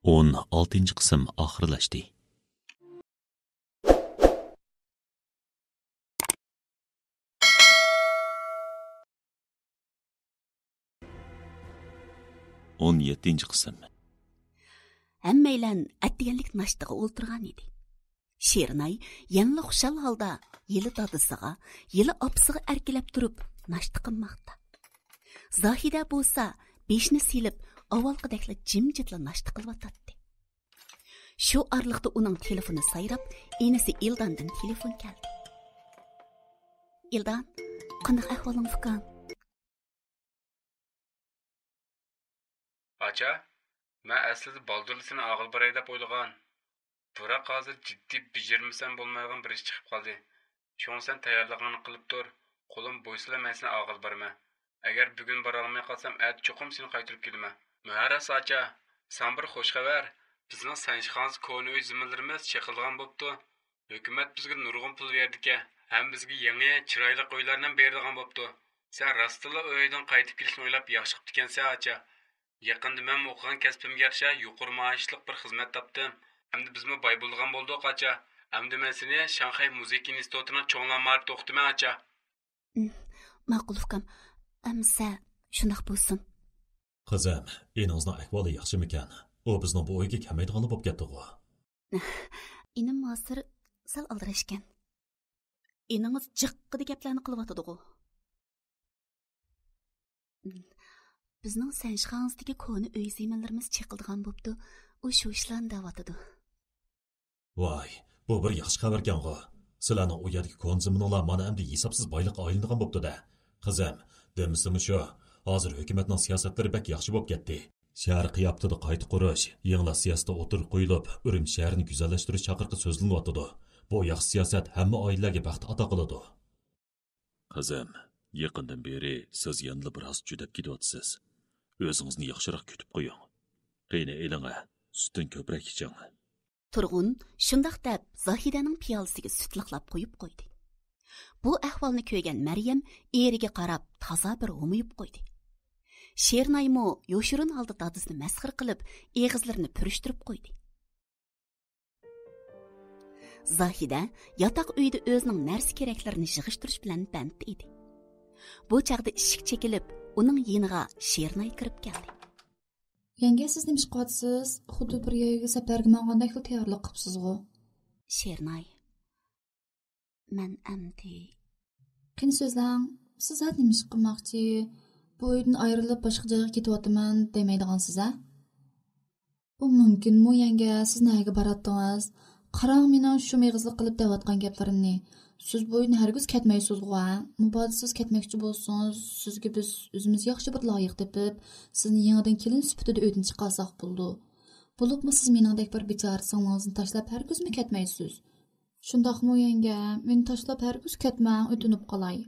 ئون ئالتىنچى قىسىم ئاخىرلاشتى. ئون يەتتىنچى قىسىم. ھەممەيلەن ئەتىگەنلىك ناشتىغا ئولتۇرغان ئىدى. شېرىناي يەنىلا خۇشال ھالدا ھېلى دادىسىغا، ھېلى ئاپىسىغا ئەركىلەپ تۇرۇپ ناشتا قىلماقتا. زاھىدە بولسا بېشىنى سېلىپ، ئاۋۋالقىدەكلا جىمجىتلا ناشتا قىلىۋاتاتتى. شۇ ئارىلىقتا ئۇنىڭ تېلېفونى سايراپ، ئىنىسى ئىلداندىن تېلېفون كەلدى. ئىلدان، قانداق ئەھۋالىڭ، ئۇكام؟ ئاچا، مەن ئەسلىدە بالدۇرلا سېنى ئاغىل باراي دەپ ئويلىغان. بىراق ھازىر جىددىي بېجىرمىسەم بولمايدىغان بىر ئىش چىقىپ قالدى. شۇڭا سەن تەييارلىقىڭنى قىلىپ تۇر. قولۇم بويىسىلا مەن سېنى ئاغىل بارىمەن. ئەگەر بۈگۈن بارالماي قالسام، ئەتە چوقۇم سېنى قايتۇرۇپ كېلىمەن. مۇھەررەس ئاچا، ساڭا بىر خوش خەۋەر. بىزنىڭ سەنشىخانىز كونا ئۆي زېمىنلىرىمىز چېقىلىدىغان بوپتۇ. ھۆكۈمەت بىزگە نۇرغۇن پۇل بېرىدىكەن ھەم بىزگە يېڭى، چىرايلىق ئۆيلەرنىمۇ بېرىدىغان بوپتۇ. سەن راستتىنلا ئۇ ئۆيدىن قايتىپ كېلىشنى ئويلاپ ياخشى قىپتىكەنسەن، ئاچا. يېقىندا مەنمۇ ئوقۇغان كەسپىمگە يارىشا يۇقىرى مائاشلىق بىر خىزمەت تاپتىم. ئەمدى بىزمۇ باي بولىدىغان بولدۇق، ئاچا. ئەمدى مەن سېنى شاڭخەي مۇزىكا ئىنستىتۇتىنىڭ چوڭلار مائارىپىدا ئوقۇتىمەن، ئاچا. ئىم، ماقۇل، ئۇكام. ئەمىسە، شۇنداق بولسۇن. قىزىم، ئىنىڭىزنىڭ ئەھۋالى ياخشىمىكەن؟ ئۇ بىزنىڭ بۇ ئۆيگە كەلمەيدىغانلا بولۇپ كەتتىغۇ. ئىنىم ھازىر سەل ئالدىراشكەن. ئىنىڭىز جىققىدە گەپلەرنى قىلىۋاتىدىغۇ. بىزنىڭ سەنشىخاڭىزدىكى كونا ئۆي زېمىنلىرىمىز چېقىلىدىغان بوپتۇ. ئۇ شۇ ئىشلارنى دەۋاتىدۇ. ۋاي، بۇ بىر ياخشى خەۋەركەنغۇ. سىلەرنىڭ ئۇ يەردىكى كونا زېمىنىڭلار مانا ئەمدى ھېسابسىز بايلىققا ئايلىنىدىغان بوپتۇ-دە. قىزىم، دېمىسىمۇ شۇ، ھازىر ھۆكۈمەتنىڭ سىياسەتلىرى بەك ياخشى بوپ كەتتى. شەھەر قىياپىتىدە قايتا قۇرۇش، يېڭىلاش سىياسىتى ئوتتۇرىغا قويۇلۇپ، ئۈرۈمچى شەھىرىنى گۈزەللەشتۈرۈش چاقىرىقى سۆزلىنىۋاتىدۇ. بۇ ياخشى سىياسەت ھەممە ئائىلىلەرگە بەخت ئاتا قىلىدۇ. قىزىم، يېقىندىن بېرى سىز يەنىلا بىراز جۈدەپ كېتىۋاتىسىز. ئۆزىڭىزنى ياخشىراق كۈتۈپ قويۇڭ. قېنى ئېلىڭە، سۈتتىن كۆپرەك ئىچىڭ. تۇرغۇن شۇنداق دەپ زاھىدەنىڭ پىيالىسىگە سۈت لىقلاپ قۇيۇپ قويدى. بۇ ئەھۋالنى كۆرگەن مەريەم ئېرىگە قاراپ تازا بىر ھومىيىپ قويدى. شېرىنايمۇ يوشۇرۇن ھالدا دادىسىنى مەسخىرە قىلىپ، ئېغىزلىرىنى پۈرۈشتۈرۈپ قويدى. زاھىدە ياتاق ئۆيدە ئۆزىنىڭ نەرسە كېرەكلىرىنى يىغىشتۇرۇش بىلەن بەند ئىدى. بۇ چاغدا ئىشىك چېكىلىپ، ئۇنىڭ يېنىغا شېرىناي كىرىپ كەلدى. يەڭگە، سىز نېمە ئىش قىلىۋاتىسىز؟ خۇددى بىر يەرگە سەپەرگە ماڭغاندەكلا تەييارلىق قىپسىزغۇ. شېرىناي، مەن ئەمدى. قېنى سۆزلەڭ، سىز زادى نېمە ئىش قىلماقچى؟ بۇ ئۆيدىن ئايرىلىپ باشقا جايغا كېتىۋاتىمەن دېمەيدىغانسىز ھە؟ بۇ مۇمكىنمۇ يەڭگە، سىز نەگە باراتتىڭىز؟ قاراڭ مېنىڭ شۇم ئېغىزلىق قىلىپ دەۋاتقان گەپلىرىمنى. سىز بۇ ئۆيدىن ھەرگىز كەتمەيسىزغۇ ھە؟ مۇبادا سىز كەتمەكچى بولسىڭىز، سىزگە بىز ئۆزىمىز ياخشى بىر لايىق تېپىپ، سىزنى يېڭىدىن كېلىن سۈپىتىدە ئۆيدىن چىقارساق بولىدۇ. بولۇپمۇ سىز مېنىڭدەك بىر بىچارە سىڭلىڭىزنى تاشلاپ ھەرگىزمۇ كەتمەيسىز. شۇنداقمۇ يەڭگە؟ مېنى تاشلاپ ھەرگىز كەتمەڭ، ئۆتۈنۈپ قالاي.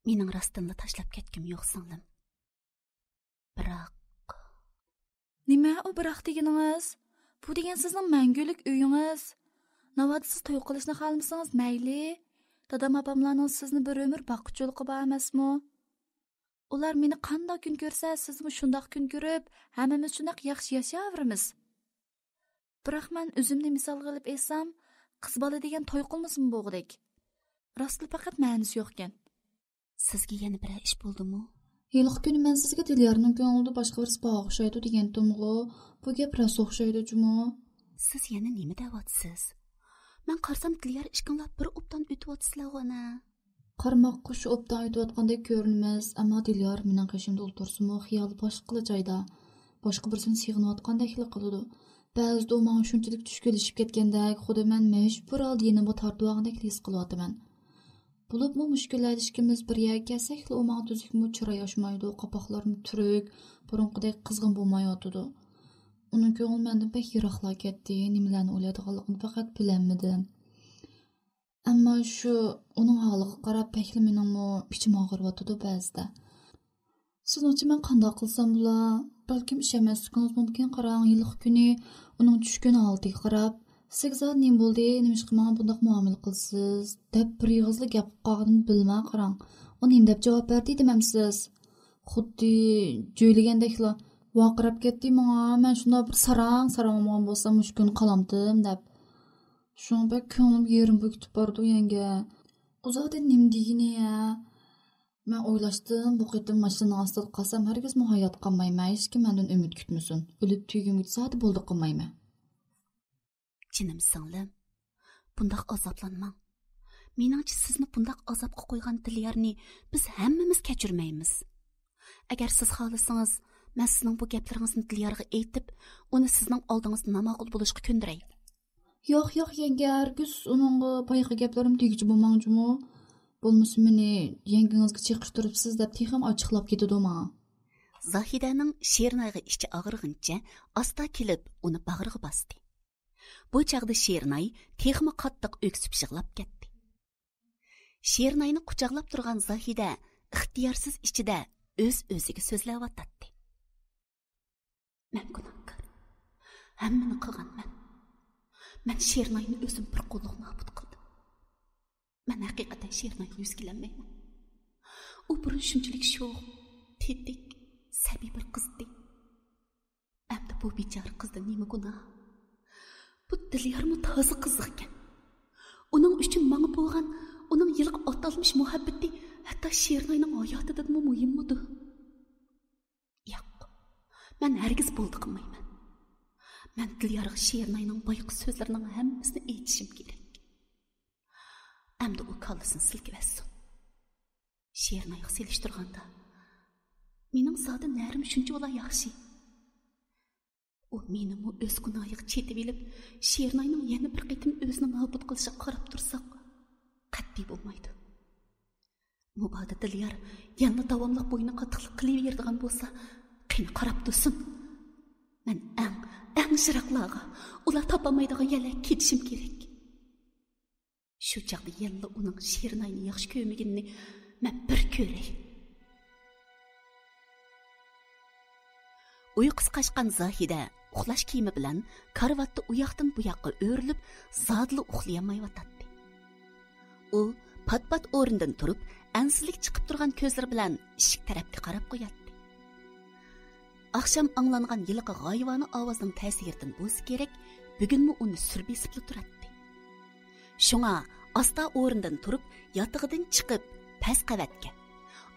مېنىڭ راستتىنلا تاشلاپ كەتكۈم يوق، سىڭلىم. بىراق. نېمە ئۇ بىراق دېگىنىڭىز؟ بۇ دېگەن سىزنىڭ مەڭگۈلۈك ئۆيىڭىز. ناۋادا سىز توي قىلىشنى خالىمىسىڭىز مەيلى. دادام ئاپاملارنىڭ سىزنى بىر ئۆمۈر باققۇچىلىقى بار ئەمەسمۇ؟ ئۇلار مېنى قانداق كۈن كۆرسە، سىزمۇ شۇنداق كۈن كۆرۈپ، ھەممىمىز شۇنداق ياخشى ياشاۋېرىمىز. بىراق مەن ئۆزۈمنى مىسالغا ئېلىپ ئېيتسام، قىز بالا دېگەن توي قىلمىسىمۇ بولغۇدەك. راستلا پەقەت مەنىسى يوقكەن. سىزگە يەنە بىرەر ئىش بولدىمۇ؟ ھېلىقى كۈنى مەن سىزگە دىليارنىڭ كۆڭلىدە باشقا بىرسى بارغا ئوخشايدۇ دېگەنتىمغۇ؟ بۇ گەپ راست ئوخشايدۇ جۇمۇ. سىز يەنە نېمە دەۋاتىسىز؟ مەن قارىسام، دىليار ئىككىڭلار بىر ئوبدان ئۆتۈۋاتىسىلەرغۇ ئەنە. قارىماققا شۇ ئوبدان ئۆتۈۋاتقاندەك كۆرۈنىمىز، ئەمما دىليار مېنىڭ قېشىمدا ئولتۇرسىمۇ، خىيالى باشقىلا جايدا، باشقا بىرسىنى سېغىنىۋاتقاندەكلا قىلىدۇ. بەزىدە ئۇ ماڭا شۇنچىلىك چۈشكۈنلىشىپ كەتكەندەك، خۇددى مەن مەجبۇر ھالدا يېنىمغا تارتىۋالغاندەكلا ھېس قىلىۋاتىمەن. بولۇپمۇ مۇشۇ كۈنلەردە ئىككىمىز بىر يەرگە كەلسەكلا، ئۇ ماڭا تۈزۈكمۇ چىراي ئاچمايدۇ، قاپاقلىرىمۇ تۈرۈك، بۇرۇنقىدەك قىزغىن بولمايۋاتىدۇ. ئۇنىڭ كۆڭلى مەندىن بەك يىراقلا كەتتى، نېمىلەرنى ئويلايدىغانلىقىنى پەقەت بىلەلمىدىم. ئەمما شۇ ئۇنىڭ ھالىغا قاراپ بەكلا مېنىڭمۇ ئىچىم ئاغرىۋاتىدۇ بەزىدە. سىزنىڭچە مەن قانداق قىلسام بولا؟ بەلكىم ئىشەنمەسلىكىڭىز مۇمكىن، قاراڭ، ھېلىقى كۈنى ئۇنىڭ چۈشكۈن ھالىتىگە قاراپ، سىزگە زادى نېمە بولدى، نېمىشقا ماڭا بۇنداق مۇئامىلە قىلىسىز؟ دەپ بىر ئېغىزلا گەپ قىلىپ قالغىنىمنى بىلمەي قاراڭ. ئۇ نېمە دەپ جاۋاب بەردى دېمەمسىز؟ خۇددى جۆيلىگەندەكلا ۋارقىراپ كەتتى ماڭا، مەن شۇنداق بىر ساراڭ-ساراڭ بولمىغان بولسام مۇشۇ كۈنى قالامتىم دەپ. شۇڭا بەك كۆڭلۈم يېرىم بويىغا كېتىپ بارىدۇ يەڭگە. ئۇ زادى نېمە دېگىنى ھە؟ مەن ئويلاشتىم، بۇ قېتىم ماشىنىنىڭ ئاستىدا قالسام ھەرگىزمۇ ھايات قالمايمەن، ھېچكىم مەندىن ئۈمىد كۈتمىسۇن. ئۆلۈپ تۈگىگۈمگىچە زادى بولدى قىلمايمەن. جېنىم سىڭلىم، بۇنداق ئازابلانماڭ. مېنىڭچە سىزنى بۇنداق ئازابقا قويغان دىليارنى بىز ھەممىمىز كەچۈرمەيمىز. ئەگەر سىز خالىسىڭىز، مەن سىزنىڭ بۇ گەپلىرىڭىزنى دىليارغا ئېيتىپ، ئۇنى سىزنىڭ ئالدىڭىزدا ناماقۇل بولۇشقا كۆندۈرەي. ياق، ياق، يەڭگە، ھەرگىز ئۇنىڭغا بايىقى گەپلىرىم دېگۈچى بولماڭ جۇمۇ. بولمىسا مېنى يەڭگىڭىزگە چېقىشتۇرۇپسىز دەپ تېخىمۇ ئاچچىقلاپ كېتىدۇ ماڭا. زاھىدەنىڭ شېرىنايغا ئىچى ئاغرىغىنىچە ئاستا كېلىپ ئۇنى باغرىغا باستى. بۇ چاغدا شېرىناي تېخىمۇ قاتتىق ئۆكسۈپ يىغلاپ كەتتى. شېرىناينى قۇچاقلاپ تۇرغان زاھىدە ئىختىيارسىز ئىچىدە ئۆز-ئۆزىگە سۆزلەۋاتاتتى. مەن گۇناھكار. ھەممىنى قىلغان مەن. مەن شېرىناينى ئۆزۈم بىر قوللۇق نابۇت قىلدىم. مەن ھەقىقەتەن شېرىنايغا يۈز كېلەلمەيمەن. ئۇ بۇرۇن شۇنچىلىك شوخ، تېتىك، سەبىي بىر قىز ئىدى. ئەمدى بۇ بىچارە قىزدا نېمە گۇناھ؟ بۇ دىليارمۇ تازا قىزىقكەن. ئۇنىڭ ئۈچۈن ماڭا بولغان ئۇنىڭ ھېلىقى ئاتالمىش مۇھەببىتى ھەتتا شېرىناينىڭ ھاياتىدىنمۇ مۇھىممىدۇ؟ ياق، مەن ھەرگىز بولدى قىلمايمەن. مەن دىليارغا شېرىناينىڭ بايىقى سۆزلىرىنىڭ ھەممىسىنى ئېيتىشىم كېرەك. ئەمدى ئۇ كاللىسىنى سىلكىۋەتسۇن. شېرىنايغا سېلىشتۇرغاندا، مېنىڭ زادى نەرىم شۇنچىۋالا ياخشى. ئۇ مېنىمۇ ئۆز گۇناھىغا چېتىۋېلىپ، شېرىناينىڭ يەنە بىر قېتىم ئۆزىنى نابۇت قىلىشىغا قاراپ تۇرساق، قەتئىي بولمايدۇ. مۇبادا دىليار يەنىلا داۋاملىق بوينىغا قاتتىقلىق قىلىۋېرىدىغان بولسا، قېنى قاراپ تۇرسۇن. مەن ئەڭ، ئەڭ يىراقلارغا، ئۇلار تاپالمايدىغان يەرلەرگە كېتىشىم كېرەك. شۇ چاغدا يەنىلا ئۇنىڭ شېرىناينى ياخشى كۆرمىگىنىنى مەن بىر كۆرەي. ئۇيقۇسى قاچقان زاھىدە ئۇخلاش كىيىمى بىلەن كارىۋاتتا ئۇ ياقتىن بۇ ياققا ئۆرۈلۈپ، زادىلا ئۇخلىيالمايۋاتاتتى. ئۇ پات-پات ئورنىدىن تۇرۇپ، ئەنسىزلىك چىقىپ تۇرغان كۆزلىرى بىلەن ئىشىك تەرەپكە قاراپ قوياتتى. ئاخشام ئاڭلانغان ھېلىقى غايىۋانە ئاۋازنىڭ تەسىرىدىن بولسا كېرەك، بۈگۈنمۇ ئۇنى سۈر بېسىپلا تۇراتتى. شۇڭا ئاستا ئورنىدىن تۇرۇپ، ياتىقىدىن چىقىپ، پەس قەۋەتكە،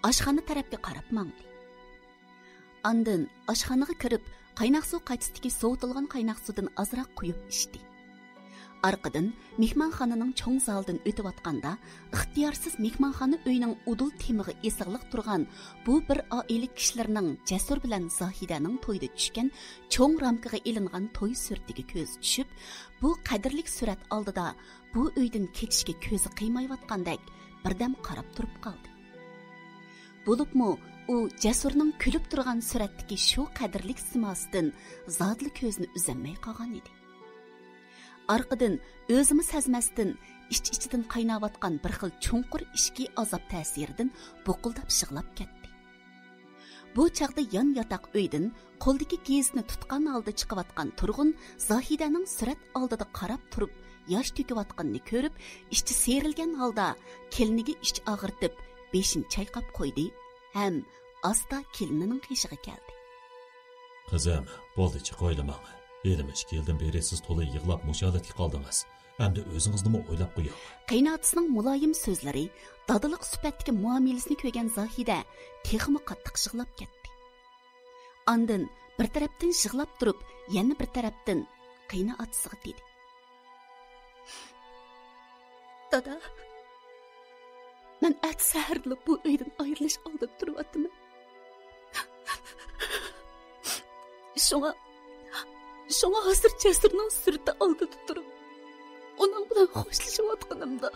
ئاشخانا تەرەپكە قاراپ ماڭدى. ئاندىن ئاشخانىغا كىرىپ، قايناق سۇ قاچىسىدىكى سوۋۇتۇلغان قايناق سۇدىن ئازراق قۇيۇپ ئىچتى. ئارقىدىن مېھمانخانىنىڭ چوڭ زالىدىن ئۆتۈۋاتقاندا، ئىختىيارسىز مېھمانخانا ئۆينىڭ ئۇدۇل تېمىغا ئېسىقلىق تۇرغان بۇ بىر ئائىلە كىشىلىرىنىڭ جەسۇر بىلەن زاھىدەنىڭ تويىدا چۈشكەن چوڭ رامكىغا ئېلىنغان توي سۈرىتىگە كۆزى چۈشۈپ، بۇ قەدىرلىك سۈرەت ئالدىدا بۇ ئۆيدىن كېتىشكە كۆزى قىيمايۋاتقاندەك بىردەم قاراپ تۇرۇپ قالدى. بولۇپمۇ ئۇ جەسۇرنىڭ كۈلۈپ تۇرغان سۈرەتتىكى شۇ قەدىرلىك سىماسىدىن زادىلا كۆزىنى ئۈزەلمەي قالغان ئىدى. ئارقىدىن ئۆزىمۇ سەزمەستىن ئىچ-ئىچىدىن قايناۋاتقان بىر خىل چوڭقۇر ئىچكى ئازاب تەسىرىدىن بۇقۇلداپ يىغلاپ كەتتى. بۇ چاغدا يان ياتاق ئۆيدىن قولىدىكى گېزىتنى تۇتقان ھالدا چىقىۋاتقان تۇرغۇن زاھىدەنىڭ سۈرەت ئالدىدا قاراپ تۇرۇپ ياش تۆكۈۋاتقىنىنى كۆرۈپ، ئىچى سىيرىلگەن ھالدا كەينىگە ئىچ ئاغرىتىپ، بېشىنى چايقاپ قويدى ھەم ئاستا كېلىنىنىڭ قېشىغا كەلدى. قىزىم، بولدى، چىقىۋايلىماڭ. ھېلىمۇ ئىككى يىلدىن بېرى سىز تولا يىغلاپ مۇشۇ ھالەتكە قالدىڭىز. ئەمدى ئۆزىڭىزنىمۇ ئويلاپ قويۇڭ. قېيىنئاتىسىنىڭ مۇلايىم سۆزلىرى، دادىلىق سۈپەتتىكى مۇئامىلىسىنى كۆرگەن زاھىدە تېخىمۇ قاتتىق يىغلاپ كەتتى. ئاندىن بىر تەرەپتىن يىغلاپ تۇرۇپ، يەنە بىر تەرەپتىن قېيىنئاتىسىغا دېدى: دادا، مەن ئەتە سەھەردىلا بۇ ئۆيدىن ئايرىلىش ئالدىدا تۇرۇۋاتىمەن. شۇڭا، شۇڭا ھازىر جەسۇرنىڭ سۈرىتى ئالدىدا تۇرۇپ، ئۇنىڭ بىلەن خوشلىشىۋاتقىنىمدا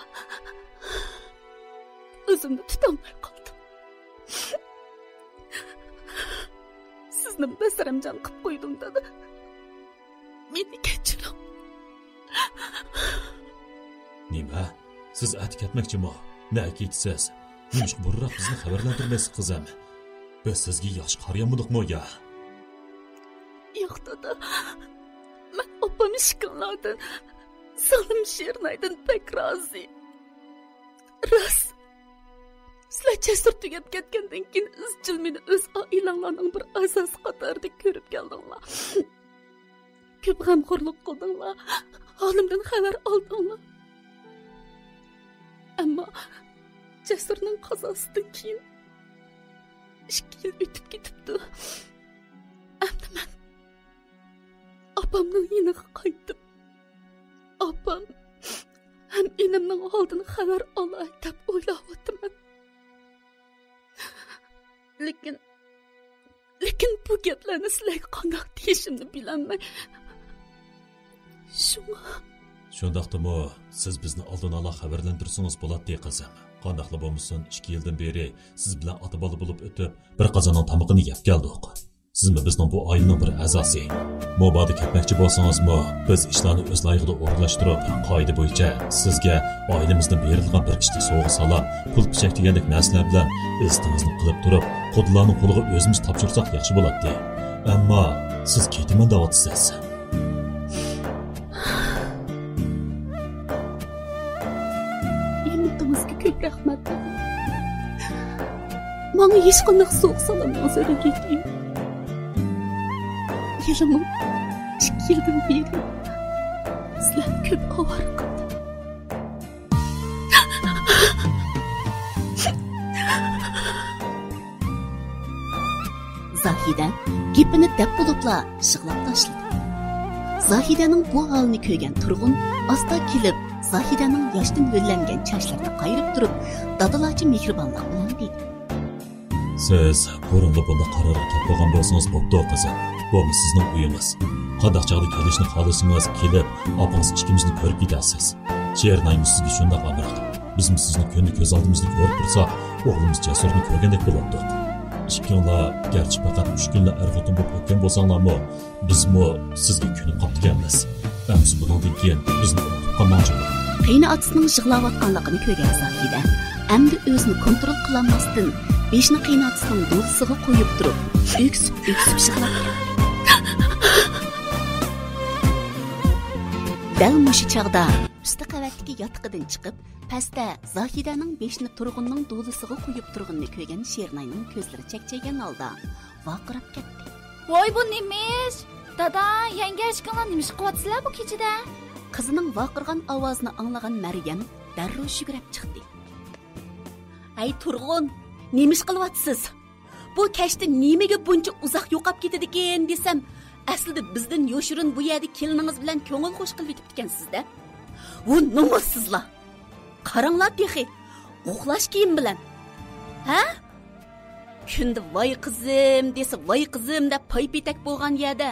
ئۆزۈمنى تۇتالماي قالدىم. سىزنى بەسرەمجان قىلىپ قويدۇم، دادا. مېنى كەچۈرۈڭ. نېمە؟ سىز ئەتە كەتمەكچىمۇ؟ نەگە كېتىسىز؟ نېمىشقا بۇرۇنراق بىزنى خەۋەرلەندۈرمەيسىز، قىزىم؟ بىز سىزگە ياخشى قارىيالمىدۇقمۇ يا؟ ياق، دادا. مەن ئاپام ئىككىڭلاردىن، سالىم شېرىنايدىن بەك رازى. راست. سىلەر جەسۇر تۈگەپ كەتكەندىن كېيىن ئىزچىل مېنى ئۆز ئائىلەڭلارنىڭ بىر ئەزاسى قاتارىدا كۆرۈپ كەلدىڭلار. كۆپ غەمخورلۇق قىلدىڭلار، ھالىمدىن خەۋەر ئالدىڭلار. ئەمما جەسۇرنىڭ قازاسىدىن كېيىن ئىككى يىل ئۆتۈپ كېتىپتۇ. ئەمدى مەن ئاپامنىڭ يېنىغا قايتىپ، ئاپام ھەم ئىنىمنىڭ ھالىدىن خەۋەر ئالاي دەپ ئويلاۋاتىمەن. لېكىن، لېكىن بۇ گەپلەرنى سىلەرگە قانداق دېيىشىمنى بىلەلمەي. شۇڭا. شۇنداقتىمۇ، سىز بىزنى ئالدىن ئالا خەۋەرلەندۈرسىڭىز بولاتتى، قىزىم. قانداقلا بولمىسۇن، ئىككى يىلدىن بېرى سىز بىلەن ئاتا-بالا بولۇپ ئۆتۈپ، بىر قازاننىڭ تامىقىنى يەپ كەلدۇق. سىزمۇ بىزنىڭ بۇ ئائىلىنىڭ بىر ئەزاسى. مۇبادا كەتمەكچى بولسىڭىزمۇ، بىز ئىشلارنى ئۆز لايىقىدا ئورۇنلاشتۇرۇپ، قائىدە بويىچە سىزگە ئائىلىمىزدىن بېرىلگەن بىر كىشىلىك سوۋغا-سالام، پۇل-پىچەك دېگەندەك نەرسىلەر بىلەن ئىززىتىڭىزنى قىلىپ تۇرۇپ، قۇدىلارنىڭ قولىغا ئۆزىمىز تاپشۇرساق ياخشى بولاتتى. ئەمما سىز كېتىمەن دەۋاتىسىز. ھىممىتىڭىزگە كۆپ رەھمەت، دادا. ماڭا ھېچقانداق سوۋغا-سالامنىڭ زۆرۈرىيىتى يوق. ھېلىمۇ ئىككى يىلدىن بېرى سىلەرنى كۆپ ئاۋارە قىلدىم. زاھىدە گېپىنى دەپ بولۇپلا يىغلاپ تاشلىدى. زاھىدەنىڭ بۇ ھالىنى كۆرگەن تۇرغۇن ئاستا كېلىپ، زاھىدەنىڭ ياشتىن ھۆللەنگەن چاچلىرىنى قايرىپ تۇرۇپ، دادىلاچە مېھرىبانلىق بىلەن دېدى: سىز بۇرۇنلا بۇنداق قارارغا كەپ بولغان بولسىڭىز بوپتۇ، قىزىم. بۇمۇ سىزنىڭ ئۆيىڭىز. قانداق چاغدا كېلىشنى خالىسىڭىز، كېلىپ، ئاپىڭىز ئىككىمىزنى كۆرۈپ كېتەرسىز. شېرىنايمۇ سىزگە شۇنداق ئامراق. بىزمۇ سىزنى كۈندە كۆز ئالدىمىزدا كۆرۈپ تۇرساق، ئوغلىمىز جەسۇرنى كۆرگەندەك بولاتتۇق. ئىككىڭلار گەرچە پەقەت ئۈچ كۈنلا ئەر-خوتۇن بولۇپ ئۆتكەن بولساڭلارمۇ، بىزمۇ سىزگە كۆنۈپ قاپتىكەنمىز. ئەمىسە بۇنىڭدىن كېيىن بىزنى ئۇنتۇپ قالماڭچۇ. قېيىنئاتىسىنىڭ يىغلاۋاتقانلىقىنى كۆرگەن زاھىدە ئەمدى ئۆزىنى كونترول قىلالماستىن، بېشىنى قېيىنئاتىسىنىڭ دولىسىغا قويۇپ تۇرۇپ، ئۆكسۈپ-ئۆكسۈپ يىغلاپ كەتتى. دەل مۇشۇ چاغدا ئۈستى قەۋەتتىكى ياتىقىدىن چىقىپ، پەستە زاھىدەنىڭ بېشىنى تۇرغۇننىڭ دولىسىغا قويۇپ تۇرغىنىنى كۆرگەن شېرىناينىڭ كۆزلىرى چەكچەيگەن ھالدا ۋارقىراپ كەتتى. ۋاي، بۇ نېمە ئىش؟ دادا، يەڭگە، ئىككىڭلار نېمە ئىش قىلىۋاتىسىلەر بۇ كېچىدە؟ قىزىنىڭ ۋارقىرىغان ئاۋازىنى ئاڭلىغان مەريەم دەررۇ يۈگۈرۈپ چىقتى. ھەي تۇرغۇن، نېمە ئىش قىلىۋاتىسىز؟ بۇ كەچتە نېمىگە بۇنچە ئۇزاق يوقاپ كېتىدىكىن دېسەم، ئەسلىدە بىزدىن يوشۇرۇن بۇ يەردە كېلىنىڭىز بىلەن كۆڭۈل خوش قىلىۋېتىپتىكەنسىز-دە. ۋۇ نومۇسسىزلار! قاراڭلار تېخى، ئۇخلاش كىيىم بىلەن. ھە؟ كۈندە ۋاي قىزىم دېسە ۋاي قىزىم دەپ پاي-پېتەك بولغان يەردە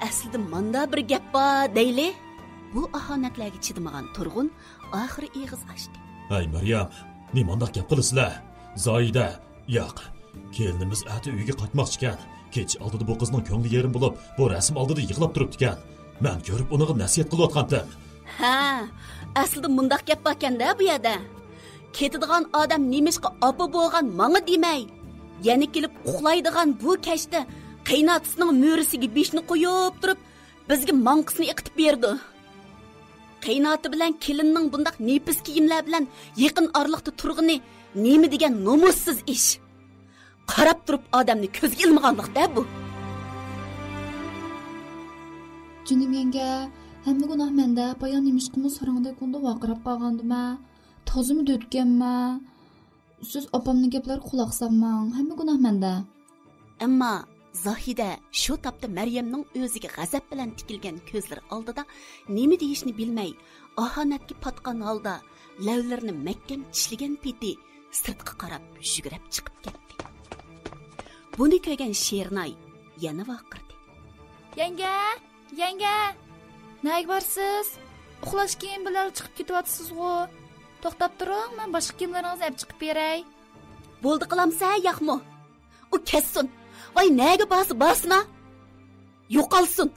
ئەسلىدە ماندا بىر گەپ بار دەيلى. بۇ ئاھانەتلەرگە چىدىمىغان تۇرغۇن ئاخىرى ئېغىز ئاچتى. ھەي مەريەم، نېمانداق گەپ قىلىسىلەر؟ زاھىدە، ياق، كېلىنىمىز ئەتە ئۆيگە قايتماقچىكەن. كېچە ئالدىدا بۇ قىزنىڭ كۆڭلى يېرىم بولۇپ، بۇ رەسىم ئالدىدا يىغلاپ تۇرۇپتىكەن. مەن كۆرۈپ ئۇنىڭغا نەسىھەت قىلىۋاتقانتىم. ھە، ئەسلىدە مۇنداق گەپ باركەن-دە بۇ يەردە. كېتىدىغان ئادەم نېمىشقا ئاپا بولغان ماڭا دېمەي، يەنە كېلىپ ئۇخلايدىغان بۇ كەچتە قېيىنئاتىسىنىڭ مۈرىسىگە بېشىنى قويۇپ تۇرۇپ، بىزگە ماڭقىسىنى ئېقىتىپ بېرىدۇ. قېيىنئاتا بىلەن كېلىننىڭ بۇنداق نېپىز كىيىملەر بىلەن يېقىن ئارىلىقتا تۇرغىنى نېمە دېگەن نومۇسسىز ئىش! قاراپ تۇرۇپ ئادەمنى كۆزگە ئىلمىغانلىق-دە بۇ! جېنىم يەڭگە، ھەممە گۇناھ مەندە. بايا نېمىشقىمۇ ساراڭدەك ئۇندا ۋارقىراپ قالغاندىمەن. تازىمۇ دۆتكەنمەن. سىز ئاپامنىڭ گەپلىرىگە قۇلاق سالماڭ، ھەممە گۇناھ مەندە. ئەمما زاھىدە شۇ تاپتا مەريەمنىڭ ئۆزىگە غەزەپ بىلەن تىكىلگەن كۆزلىرى ئالدىدا نېمە دېيىشنى بىلمەي، ئاھانەتكە پاتقان ھالدا لەۋلىرىنى مەھكەم چىشلىگەن پېتى سىرتقا قاراپ يۈگۈرۈپ چىقىپ كەتتى. بۇنى كۆرگەن شېرىناي يەنە ۋارقىرىدى. يەڭگە! يەڭگە! نەگە بارسىز؟ ئۇخلاش كىيىم بىلەن چىقىپ كېتىۋاتىسىزغۇ؟ توختاپ تۇرۇڭ، مەن باشقا كىيىملىرىڭىزنى ئەپ چىقىپ بېرەي. بولدى قىلامسەن ياقمۇ؟ ئۇ كەتسۇن. ۋاي نەگە بارسا بارسىنا؟ يوقالسۇن.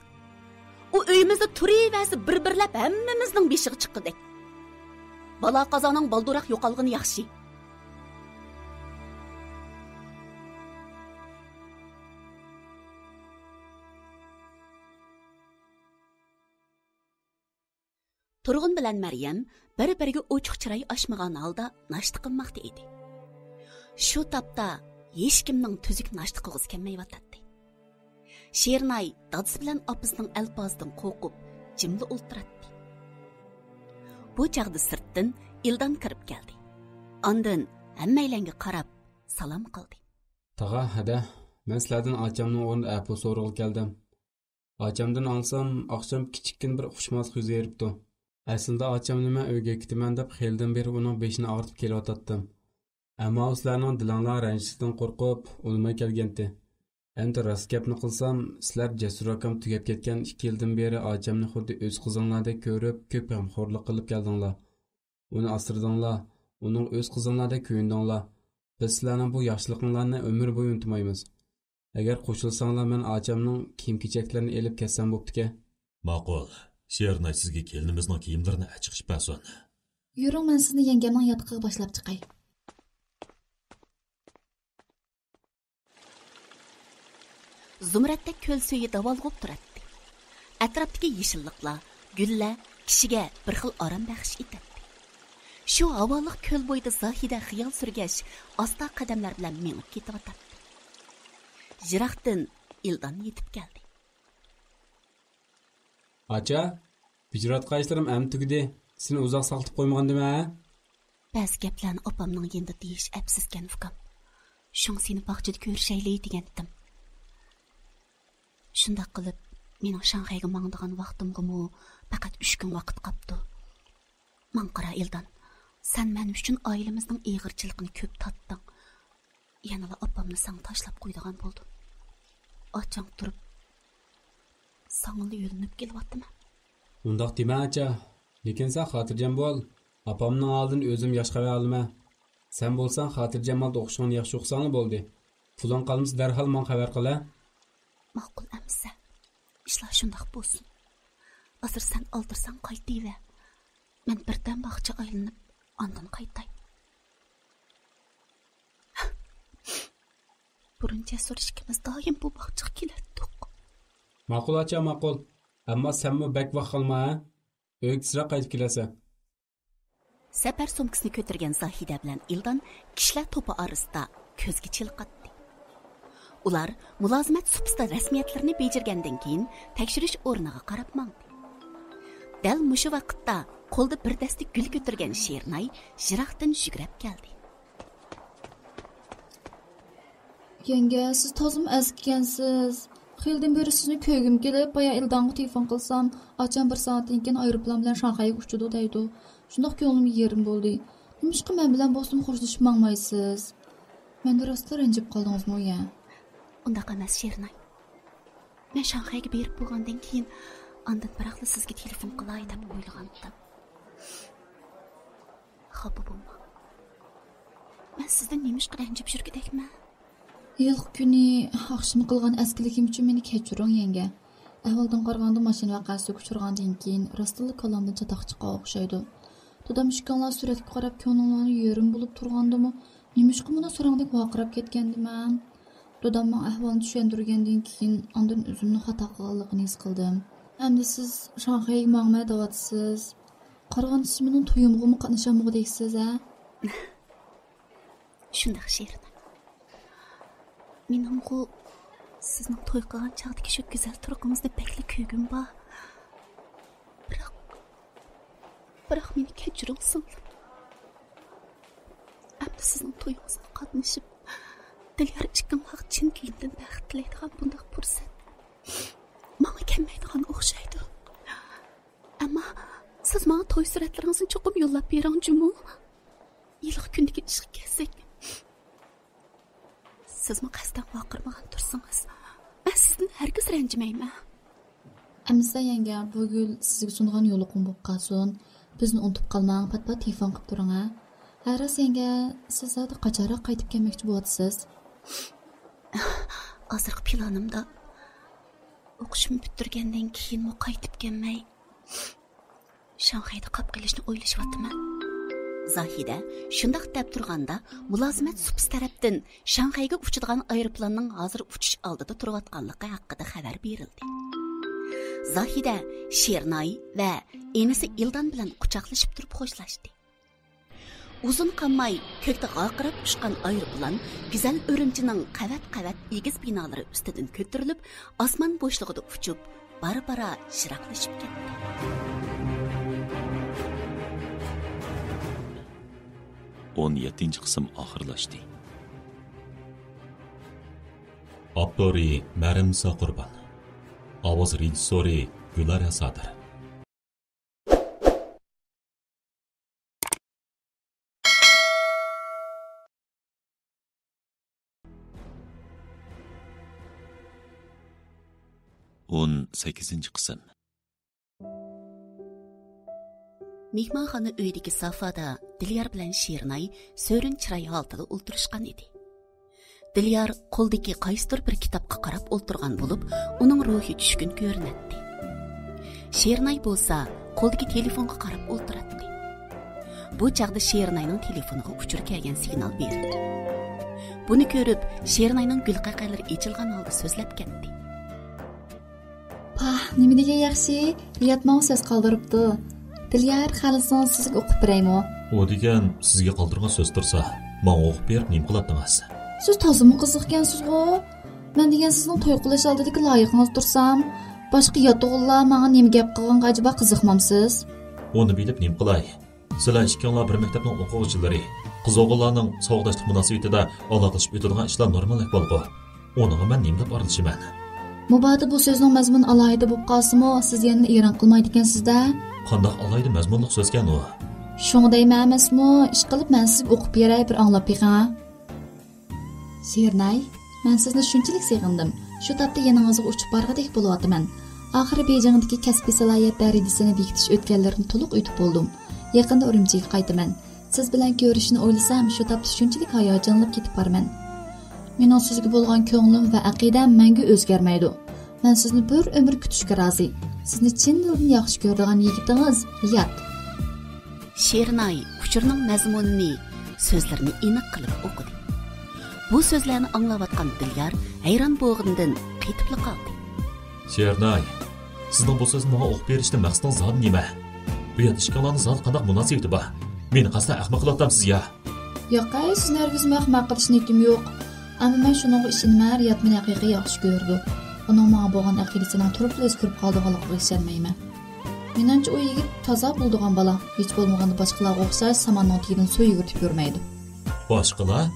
ئۇ ئۆيىمىزدە تۇرۇۋەرسە بىر-بىرلەپ ھەممىمىزنىڭ بېشىغا چىققۇدەك. بالا قازانىڭ بالدۇراق يوقالغىنى ياخشى. تۇرغۇن بىلەن مەريەم بىر-بىرىگە ئوچۇق چىراي ئاچمىغان ھالدا ناشتا قىلماقتا ئىدى. شۇ تاپتا ھېچكىمنىڭ تۈزۈك ناشتا قىلغۇسى كەلمەيۋاتاتتى. شېرىناي دادىسى بىلەن ئاپىسىنىڭ ئەلپازىدىن قورقۇپ، جىملا ئولتۇراتتى. بۇ چاغدا سىرتتىن ئىلدان كىرىپ كەلدى. ئاندىن ھەممەيلەنگە قاراپ سالام قىلدى. تاغا، ھەدە، مەن سىلەردىن ئاچامنىڭ ئورنىدا ئەپۇ سورىغىلى كەلدىم. ئاچامدىن ئاڭلىسام، ئاخشام كىچىككىنە بىر ئۇقۇشماسلىق يۈز بېرىپتۇ. ئەسلىدە ئاچامنى مەن ئۆيگە كېتىمەن دەپ خېلىدىن بېرى ئۇنىڭ بېشىنى ئاغرىتىپ كېلىۋاتاتتىم. ئەمما ئۇ سىلەرنىڭ دىلىڭلار رەنجىشىدىن قورقۇپ، ئۇنىماي كەلگەنتى. ئەمدى راست گەپنى قىلسام، سىلەر جەسۇر ئاكام تۈگەپ كەتكەن ئىككى يىلدىن بېرى ئاچامنى خۇددى ئۆز قىزىڭلاردەك كۆرۈپ، كۆپ غەمخورلۇق قىلىپ كەلدىڭلار. ئۇنى ئاسرىدىڭلار، ئۇنىڭغا ئۆز قىزىڭلاردەك كۆيۈندۈڭلار. بىز سىلەرنىڭ بۇ ياخشىلىقىڭلارنى ئۆمۈر بويى ئۇنتۇمايمىز. ئەگەر قوشۇلساڭلار، مەن ئاچامنىڭ كىيىم-كېچەكلىرىنى ئېلىپ كەتسەم بوپتىكەن. ماقۇل. شېرىناي سىزگە كېلىنىمىزنىڭ كىيىملىرىنى ئەچىقىپ بەرسۇن. يۈرۈڭ، مەن سىزنى يەڭگەمنىڭ ياتىقىغا باشلاپ چىقاي. زۇمرەتتەك كۆل سۈيى داۋالغۇپ تۇراتتى. ئەتراپتىكى يېشىللىقلار، گۈللەر كىشىگە بىر خىل ئارام بەخش ئېتەتتى. شۇ ھاۋالىق كۆل بويىدا زاھىدە خىيال سۈرگەچ، ئاستا قەدەملەر بىلەن مېڭىپ كېتىۋاتاتتى. يىراقتىن ئىلدان يېتىپ كەلدى. ئاچا، بېجىرىۋاتقان ئىشلىرىم ئەمدى تۈگىدى. سېنى ئۇزاق ساقلىتىپ قويمىغاندىم ھە؟ بەزى گەپلەرنى ئاپامنىڭ يېنىدا دېيىش ئەپسىزكەن، ئۇكام. شۇڭا سېنى باغچىدا كۆرۈشەيلى دېگەنتىم. شۇنداق قىلىپ، مېنىڭ شاڭخەيگە ماڭىدىغان ۋاقتىمغىمۇ پەقەت ئۈچ كۈن ۋاقىت قاپتۇ. ماڭا قارا، ئىلدان، سەن مەن ئۈچۈن ئائىلىمىزنىڭ ئېغىرچىلىقىنى كۆپ تارتتىڭ. يەنىلا ئاپامنى ساڭا تاشلاپ قويىدىغان بولدۇم. ئاچاڭ تۇرۇپ، ساڭىلا يۆلىنىپ كېلىۋاتىمەن. ئۇنداق دېمە، ئاچا. لېكىن سەن خاتىرجەم بول. ئاپامنىڭ ھالىدىن ئۆزۈم ياخشى خەۋەر ئالىمەن. سەن بولساڭ خاتىرجەم ھالدا ئوقۇشۇڭنى ياخشى ئوقۇساڭلا بولدى. پۇلۇڭ قالمىسا دەرھال ماڭا خەۋەر قىل ھە. ماقۇل ئەمىسە. ئىشلار شۇنداق بولسۇن. ھازىر سەن ئالدىرىساڭ قايتىۋەر. مەن بىردەم باغچە ئايلىنىپ، ئاندىن قايتاي. بۇرۇن جەسۇر ئىككىمىز دائىم بۇ باغچىغا كېلەتتۇق. ماقۇل ئاچا، ماقۇل. ئەمما سەنمۇ بەك ۋاق قالما ھە. ئۆيگە تېزرەك قايتىپ كېلەسەن. سەپەر سومكىسىنى كۆتۈرگەن زاھىدە بىلەن ئىلدان كىشىلەر توپى ئارىسىدا كۆزگە چېلىقاتتى. ئۇلار مۇلازىمەت سۇپىسىدا رەسمىيەتلىرىنى بېجىرگەندىن كېيىن، تەكشۈرۈش ئورنىغا قاراپ ماڭدى. دەل مۇشۇ ۋاقىتتا قولىدا بىر دەستە گۈل كۆتۈرگەن شېرىناي يىراقتىن يۈگۈرۈپ كەلدى. يەڭگە، سىز تازىمۇ ئەسكىكەنسىز. خېلىدىن بېرى سىزنى كۆرگۈم كېلىپ، بايا ئىلدانغا تېلېفون قىلسام، ئاچام بىر سائەتتىن كېيىن ئايروپىلان بىلەن شاڭخەيگە ئۇچىدۇ دەيدۇ. شۇنداق كۆڭلۈم يېرىم بولدى. نېمىشقا مەن بىلەن بولسىمۇ خوشلىشىپ ماڭمايسىز؟ مەندىن راستلا رەنجىپ قالدىڭىزمۇ يا؟ ئۇنداق ئەمەس، شېرىناي. مەن شاڭخەيگە بېرىپ بولغاندىن كېيىن، ئاندىن بىراقلا سىزگە تېلېفون قىلاي دەپ ئويلىغانتىم. خاپا بولماڭ. مەن سىزدىن نېمىشقا رەنجىپ يۈرگۈدەكمەن؟ ھېلىقى كۈنى ئاخشىمى قىلغان ئەسكىلىكىم ئۈچۈن مېنى كەچۈرۈڭ، يەڭگە. ئەھۋالدىن قارىغاندا، ماشىنا ۋەقەسىگە ئۇچرىغاندىن كېيىن، راستتىنلا كاللامدىن چاتاق چىققان ئوخشايدۇ. دادام ئىككىڭلار سۈرەتكە قاراپ، كۆڭلۈڭلارنى يېرىم بولۇپ تۇرغاندىمۇ، نېمىشقا مانا ساراڭدەك ۋارقىراپ كەتكەندىمەن؟ دادامنىڭ ئەھۋالىنى چۈشەندۈرگەندىن كېيىن، ئاندىن ئۆزۈمنىڭ خاتا قىلغانلىقىنى ھېس قىلدىم. ئەمدى سىز شاڭخەيگە ماڭىمەن دەۋاتىسىز. قارىغاندا سىز مېنىڭ تويۇمغىمۇ قاتنىشالمىغۇدەكسىز، ھە؟ شۇنداق، شېرىن. مېنىڭغۇ سىزنىڭ توي قىلغان چاغدىكى شۇ گۈزەل تۇرقىڭىزنى بەكلا كۆرگۈم بار. بىراق، بىراق مېنى كەچۈرۈڭ، سىڭلىم. ئەمدى سىزنىڭ تويىڭىزغا قاتنىشىپ، دىليار ئىككىڭلارغا چىن كۆڭلۈمدىن بەخت تىلەيدىغان بۇنداق پۇرسەت ماڭا كەلمەيدىغان ئوخشايدۇ. ئەمما سىز ماڭا توي سۈرەتلىرىڭىزنى چوقۇم يوللاپ بېرىڭ جۇمۇ. ھېلىقى كۈندىكى ئىشقا كەلسەك، سىزمۇ قەستەن ۋارقىرىمىغان تۇرسىڭىز، مەن سىزدىن ھەرگىز رەنجىمەيمەن. ئەمىسە يەڭگە، بۇ گۈل سىزگە سۇنغان يولۇقۇم بولۇپ قالسۇن. بىزنى ئۇنتۇپ قالماڭ، پات-پات تېلېفون قىلىپ تۇرۇڭ، ھە؟ ھە، راست يەڭگە، سىز زادى قاچانراق قايتىپ كەلمەكچى بولۇۋاتىسىز؟ ھازىرقى پىلانىمدا، ئوقۇشۇمنى پۈتتۈرگەندىن كېيىنمۇ قايتىپ كەلمەي، شاڭخەيدە قاپ قېلىشنى ئويلىشىۋاتىمەن. زاھىدە شۇنداق دەپ تۇرغاندا، مۇلازىمەت سۇپىسى تەرەپتىن شاڭخەيگە ئۇچىدىغان ئايروپىلاننىڭ ھازىر ئۇچۇش ئالدىدا تۇرۇۋاتقانلىقى ھەققىدە خەۋەر بېرىلدى. زاھىدە شېرىناي ۋە ئىنىسى ئىلدان بىلەن قۇچاقلىشىپ تۇرۇپ خوشلاشتى. ئۇزۇن قالماي كۆكتە غارقىراپ ئۇچقان ئايروپىلان گۈزەل ئۈرۈمچىنىڭ قەۋەت-قەۋەت ئېگىز بىنالىرى ئۈستىدىن كۆتۈرۈلۈپ، ئاسمان بوشلۇقىدا ئۇچۇپ، بارا-بارا يىراقلىشىپ كەتتى. ئون يەتتىنچى قىسىم ئاخىرلاشتى. ئاپتورى مەرىمنىسا قۇربان. ئاۋاز رېژىسسورى گۈلارە سادىر. ئون سەككىزىنچى قىسىم. مېھمانخانا ئۆيىدىكى سافادا دىليار بىلەن شېرىناي سۆرۈن چىراي ھالىتىدە ئولتۇرۇشقان ئىدى. دىليار قولىدىكى قايسىدۇر بىر كىتابقا قاراپ ئولتۇرغان بولۇپ، ئۇنىڭ روھى چۈشكۈن كۆرۈنەتتى. شېرىناي بولسا قولىدىكى تېلېفونغا قاراپ ئولتۇراتتى. بۇ چاغدا شېرىناينىڭ تېلېفونىغا ئۇچۇر كەلگەن سىگنال بېرىلدى. بۇنى كۆرۈپ، شېرىناينىڭ گۈلقەقەلىرى ئېچىلغان ھالدا سۆزلەپ كەتتى. پاھ، نېمە دېگەن ياخشى، ھايات ماڭا سۆز قالدۇرۇپتۇ. دىليار، خالىسىڭىز سىزگە ئوقۇپ بېرەيمۇ؟ ئۇ دېگەن سىزگە قالدۇرغان سۆز تۇرسا، ماڭا ئوقۇپ بېرىپ نېمە قىلاتتىڭىز؟ سىز تازىمۇ قىزىقكەنسىزغۇ؟ مەن دېگەن سىزنىڭ توي قىلىش ئالدىدىكى لايىقىڭىز تۇرسام، باشقا ياتۇقلار ماڭا نېمە گەپ قىلغانغا ئەجەبا قىزىقمامسىز؟ ئۇنى بىلىپ نېمە قىلاي؟ سىلەر ئىككىڭلار بىر مەكتەپنىڭ ئوقۇغۇچىلىرى. قىز-ئوغۇللارنىڭ ساۋاقداشلىق مۇناسىۋىتىدە ئالاقىلىشىپ ئۆتىدىغان ئىشلار نورمال ئەھۋالغۇ. ئۇنىڭغا مەن نېمە دەپ ئارىلىشىمەن؟ مۇبادا بۇ سۆزنىڭ مەزمۇنى ئالاھىدە بولۇپ قالسىمۇ، سىز يەنىلا ئېرەن قىلمايدىكەنسىز-دە. قانداق ئالاھىدە مەزمۇنلۇق سۆزكەن ئۇ؟ شۇڭا دەيمەن ئەمەسمۇ، ئىشقىلىپ مەن سىزگە ئوقۇپ بېرەي، بىر ئاڭلاپ بېقىڭا. شېرىناي، مەن سىزنى شۇنچىلىك سېغىندىم، شۇ تاپتا يېنىڭىزغا ئۇچۇپ بارغۇدەك بولۇۋاتىمەن. ئاخىرى بېيجىڭدىكى كەسپىي سالاھىيەت دەرىجىسىنى بېكىتىش ئۆتكەللىرىنى تولۇق ئۆتۈپ بولدۇم. يېقىندا ئۈرۈمچىگە قايتىمەن. سىز بىلەن كۆرۈشۈشنى ئويلىسام، شۇ تاپتا شۇنچىلىك ھاياجانلىنىپ كېتىپ بارىمەن. مېنىڭ سىزگە بولغان كۆڭلۈم ۋە ئەقىدەم مەڭگۈ ئۆزگەرمەيدۇ. مەن سىزنى بىر ئۆمۈر كۈتۈشكە رازى. سىزنى چىن دىلدىن ياخشى كۆرىدىغان يىگىتىڭىز، يات. شېرىناي ئۇچۇرنىڭ مەزمۇنىنى، سۆزلىرىنى ئېنىق قىلىپ ئوقۇدى. بۇ سۆزلەرنى ئاڭلاۋاتقان دىليار ھەيران بولغىنىدىن قېتىپلا قالدى. شېرىناي، سىزنىڭ بۇ سۆزنى ماڭا ئوقۇپ بېرىشتىن مەقسىتىڭىز زادى نېمە؟ بۇ يەردە ئىككىڭلارنىڭ زادى قانداق مۇناسىۋىتى بار؟ مېنى قەستەن ئەخمەق قىلىۋاتامسىز يا؟ ياق، ھەي، سىزنى ھەرگىزمۇ ئەخمەق قىلىش نىيىتىم يوق. ئەمما مەن شۇنىڭغا ئىشىنىمەن، رىياد مېنى ھەقىقىي ياخشى كۆرىدۇ. ئۇنىڭ ماڭا بولغان ئەقىدىسىنىڭ تۇرۇپلا ئۆزگىرىپ قالىدىغانلىقىغا ئىشەنمەيمەن. مېنىڭچە، ئۇ يىگىت تازا بولىدىغان بالا. ھېچ بولمىغاندا باشقىلارغا ئوخشاش ساماننىڭ تېگىدىن سۇ يۈگۈرتۈپ يۈرمەيدۇ. باشقىلار؟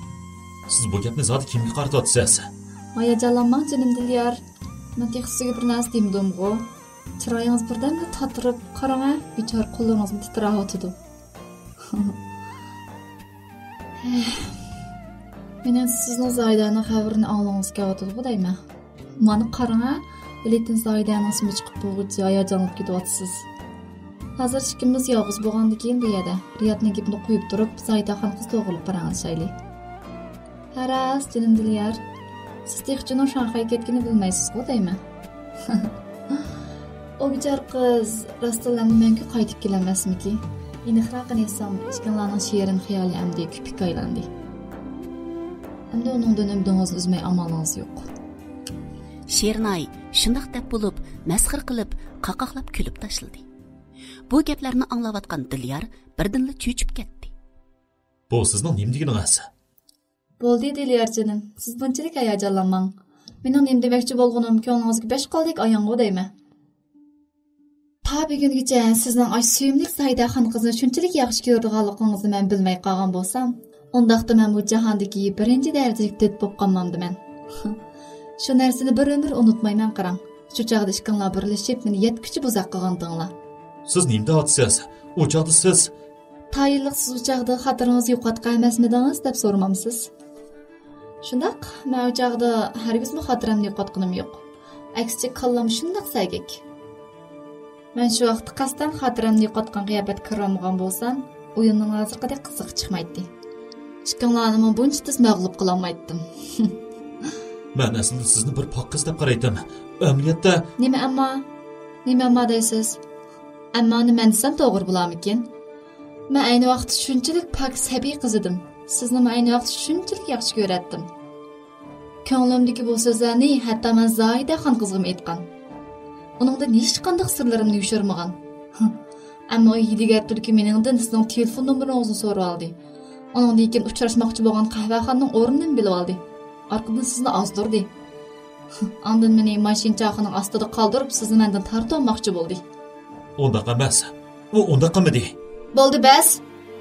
سىز بۇ گەپنى زادى كىمگە قارىتىۋاتىسىز؟ ھاياجانلانماڭ، جېنىم دىليار. مەن تېخى سىزگە بىر نەرسە دېمىدىمغۇ؟ چىرايىڭىز بىردەملا تاتىرىپ، قاراڭە، بىچارە قولىڭىزمۇ تىترەۋاتىدۇ. مېنىڭ سىزنىڭ زاھىدەنىڭ خەۋىرىنى ئاڭلىغۇڭىز كېلىۋاتىدىغۇ دەيمەن. مانا قاراڭە، لېكىن زاھىدەنىڭ ئىسمى چىقىپ بولغۇچە ھاياجانلىنىپ كېتىۋاتىسىز. ھازىر ئىككىمىز يالغۇز بولغاندىكىن بۇ يەردە رىيادنىڭ گېپىنى قويۇپ تۇرۇپ، زاھىدەخان قىز توغرىلىق پاراڭلىشايلى. ھە راست، جېنىم دىليار. سىز تېخىچە ئۇنىڭ شاڭخەيگە كەتكىنىنى بىلمەيسىزغۇ دەيمەن. ئۇ بىچارە قىز راستتىنلا ئەمدى مەڭگۈ قايتىپ كېلەلمەسمىكىن؟ ئېنىقراقىنى ئېيتسام، ئىككىڭلارنىڭ شېرىن خىيالى ئەمدى كۆپۈككە ئايلاندى. ئەمدى ئۇنىڭدىن ئۈمىدىڭىزنى ئۈزمەي ئامالىڭىز يوق. شېرىناي شۇنداق دەپ بولۇپ، مەسخىرە قىلىپ، قاقاقلاپ كۈلۈپ تاشلىدى. بۇ گەپلەرنى ئاڭلاۋاتقان دىليار بىردىنلا چۆچۈپ كەتتى. بۇ سىزنىڭ نېمە دېگىنىڭىز؟ بولدى، دىليار جېنىم، سىز بۇنچىلىك ھاياجانلانماڭ. مېنىڭ نېمە دېمەكچى بولغىنىم كۆڭلىڭىزگە بەك قالدى ئاياڭغۇ دەيمەن. تا بۈگۈنگىچە سىزنىڭ ئاشۇ سۆيۈملۈك زاھىدەخان قىزنى شۇنچىلىك ياخشى كۆرىدىغانلىقىڭىزنى مەن بىلمەي قالغان بولسام، ئۇنداقتا مەن بۇ جاھاندىكى بىرىنچى دەرىجىلىك دىت بولۇپ قالمامدىمەن. شۇ نەرسىنى بىر ئۆمۈر ئۇنتۇمايمەن قاراڭ. شۇ چاغدا ئىككىڭلار بىرلىشىپ مېنى يەتكۈچە بوزەك قىلغانتىڭلار. سىز نېمە دەۋاتىسىز؟ ئۇ چاغدا سىز تا يىللىق سىز ئۇ چاغدا خاتىرىڭىزنى يوقاتقان ئەمەسمىدىڭىز دەپ سورىمامسىز؟ شۇنداق، مەن ئۇ چاغدا ھەرگىزمۇ خاتىرەمنى يوقاتقىنىم يوق. ئەكسىچە، كاللام شۇنداق سەگەك. مەن شۇ ۋاقىتتا قەستەن خاتىرەمنى يوقاتقان قىياپەتكە كىرىۋالمىغان بولسام، ئويۇننىڭ ھازىرقىدەك قىزىقى چىقمايتتى. ئىككىڭلارنىمۇ بۇنچە تېز مەغلۇپ قىلالمايتتىم. مەن ئەسلىدە سىزنى بىر پاكىز دەپ قارايتتىم. ئەمەلىيەتتە نېمە ئەمما؟ نېمە ئەمما دەيسىز؟ ئەممانى مەن دېسەم توغرا بولارمىكىن؟ مەن ئەينى ۋاقىتتا شۇنچىلىك پاك سەبىي قىز ئىدىم. سىزنىمۇ ئەينى ۋاقىتتا شۇنچىلىك ياخشى كۆرەتتىم. كۆڭلۈمدىكى بۇ سۆزلەرنى ھەتتا مەن زاھىدە خانقىزغىمۇ ئېيتقان. ئۇنىڭدىن ھېچقانداق سىرلىرىمنى يوشۇرمىغان. ئەمما ئۇ ھىيلىگەر تۈركۈم مېنىڭدىن سىزنىڭ تېلېفون نومۇرىڭىزنى سورىۋالدى. ئۇنىڭدىن كېيىن ئۇچراشماقچى بولغان قەھۋەخانىنىڭ ئورنىنىمۇ بىلىۋالدى. ئارقىدىن سىزنى ئازدۇردى. ئاندىن مېنى ماشىنا چاقىنىڭ ئاستىدا قالدۇرۇپ، سىزنى مەندىن تارتىۋالماقچى بولدى. ئۇنداق ئەمەس. ئۇ ئۇنداق قىلمىدى. بولدى، بەس.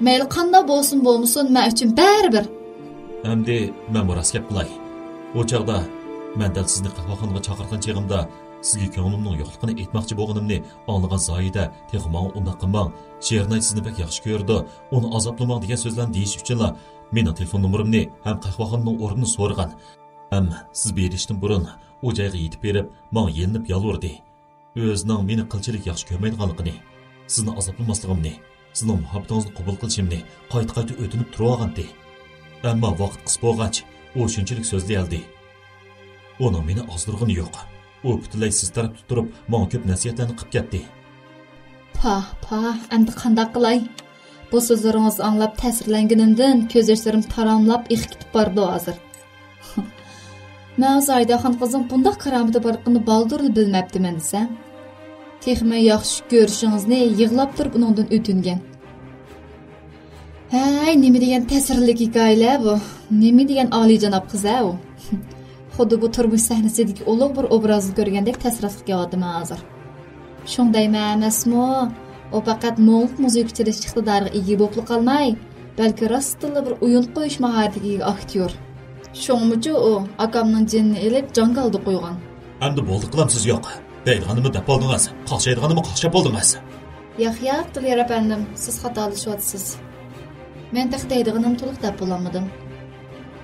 مەيلى قانداق بولسۇن بولمىسۇن، مەن ئۈچۈن بەرىبىر. ئەمدى مەنمۇ راست گەپ قىلاي. ئۇ چاغدا مەن دەل سىزنى قەھۋەخانىغا چاقىرغان چېغىمدا سىزگە كۆڭلۈمنىڭ يوقلۇقىنى ئېيتماقچى بولغىنىمنى ئاڭلىغان زاھىدە تېخى ماڭا ئۇنداق قىلماڭ، شېرىناي سىزنى بەك ياخشى كۆرىدۇ، ئۇنى ئازابلىماڭ دېگەن سۆزلەرنى دېيىش ئۈچۈنلا مېنىڭ تېلېفون نومۇرۇمنى ھەم قەھۋەخانىنىڭ ئورنىنى سورىغان. ھەم سىز بېرىشتىن بۇرۇن ئۇ جايغا يېتىپ بېرىپ، ماڭا يېلىنىپ يالۋۇردى. ئۆزىنىڭ مېنى قىلچىلىك ياخشى كۆرمەيدىغانلىقىنى، سىزنى ئازابلىماسلىقىمنى، سىزنىڭ مۇھەببىتىڭىزنى قوبۇل قىلىشىمنى قايتا-قايتا ئۆتۈنۈپ تۇرۇۋالغانتى. ئەمما ۋاقىت قىس بولغاچ، ئۇ شۇنچىلىك سۆزلىيەلدى. ئۇنىڭ مېنى ئازدۇرغىنى يوق. ئۇ پۈتۈنلەي سىز تەرەپتە تۇرۇپ، ماڭا كۆپ نەسىھەتلەرنى قىپ كەتتى. پاھ، پاھ، ئەمدى قانداق قىلاي؟ بۇ سۆزلىرىڭىزنى ئاڭلاپ تەسىرلەنگىنىمدىن كۆز ياشلىرىم تاراملاپ ئېقىپ كېتىپ بارىدۇ ھازىر. مەن زاھىدەخان قىزنىڭ بۇنداق كارامىتى بارلىقىنى بالدۇرلا بىلمەپتىمەن دېسەم، تېخىمۇ ياخشى كۆرۈشىڭىزنى يىغلاپ تۇرۇپ ئۇنىڭدىن ئۆتۈنگەن. ھەي، نېمە دېگەن تەسىرلىك ھېكايىلەر بۇ! نېمە دېگەن ئالىيجاناب قىز-ھە ئۇ! خۇددى بۇ تۇرمۇش سەھنىسىدىكى ئۇلۇغ بىر ئوبرازنى كۆرگەندەك تەسىراتلىق كېلىۋاتىمەن ھازىر. شۇڭ دەيمەن ئەمەسمۇ؟ ئۇ پەقەت مۇڭلۇق مۇزىكا چېلىش ئىقتىدارىغا ئىگە بولۇپلا قالماي، بەلكى راستتىنلا بىر ئويۇن قويۇش ماھارىتىگە ئىگە ئاكتيور. شۇڭىمۇچۇ ئۇ ئاكامنىڭ جېنىنى ئېلىپ جاڭگالدا قويغان. ئەمدى بولدى قىلامسىز يوق. دەيدىغىنىمنى دەپ بولدىڭىز، قاقشايدىغىنىمنى قاقشاپ بولدىڭىز. ياق، ياق، دىليار ئەپەندىم، سىز خاتالىشىۋاتىسىز. مەن تېخى دەيدىغىنىمنى تولۇق دەپ بولالمىدىم.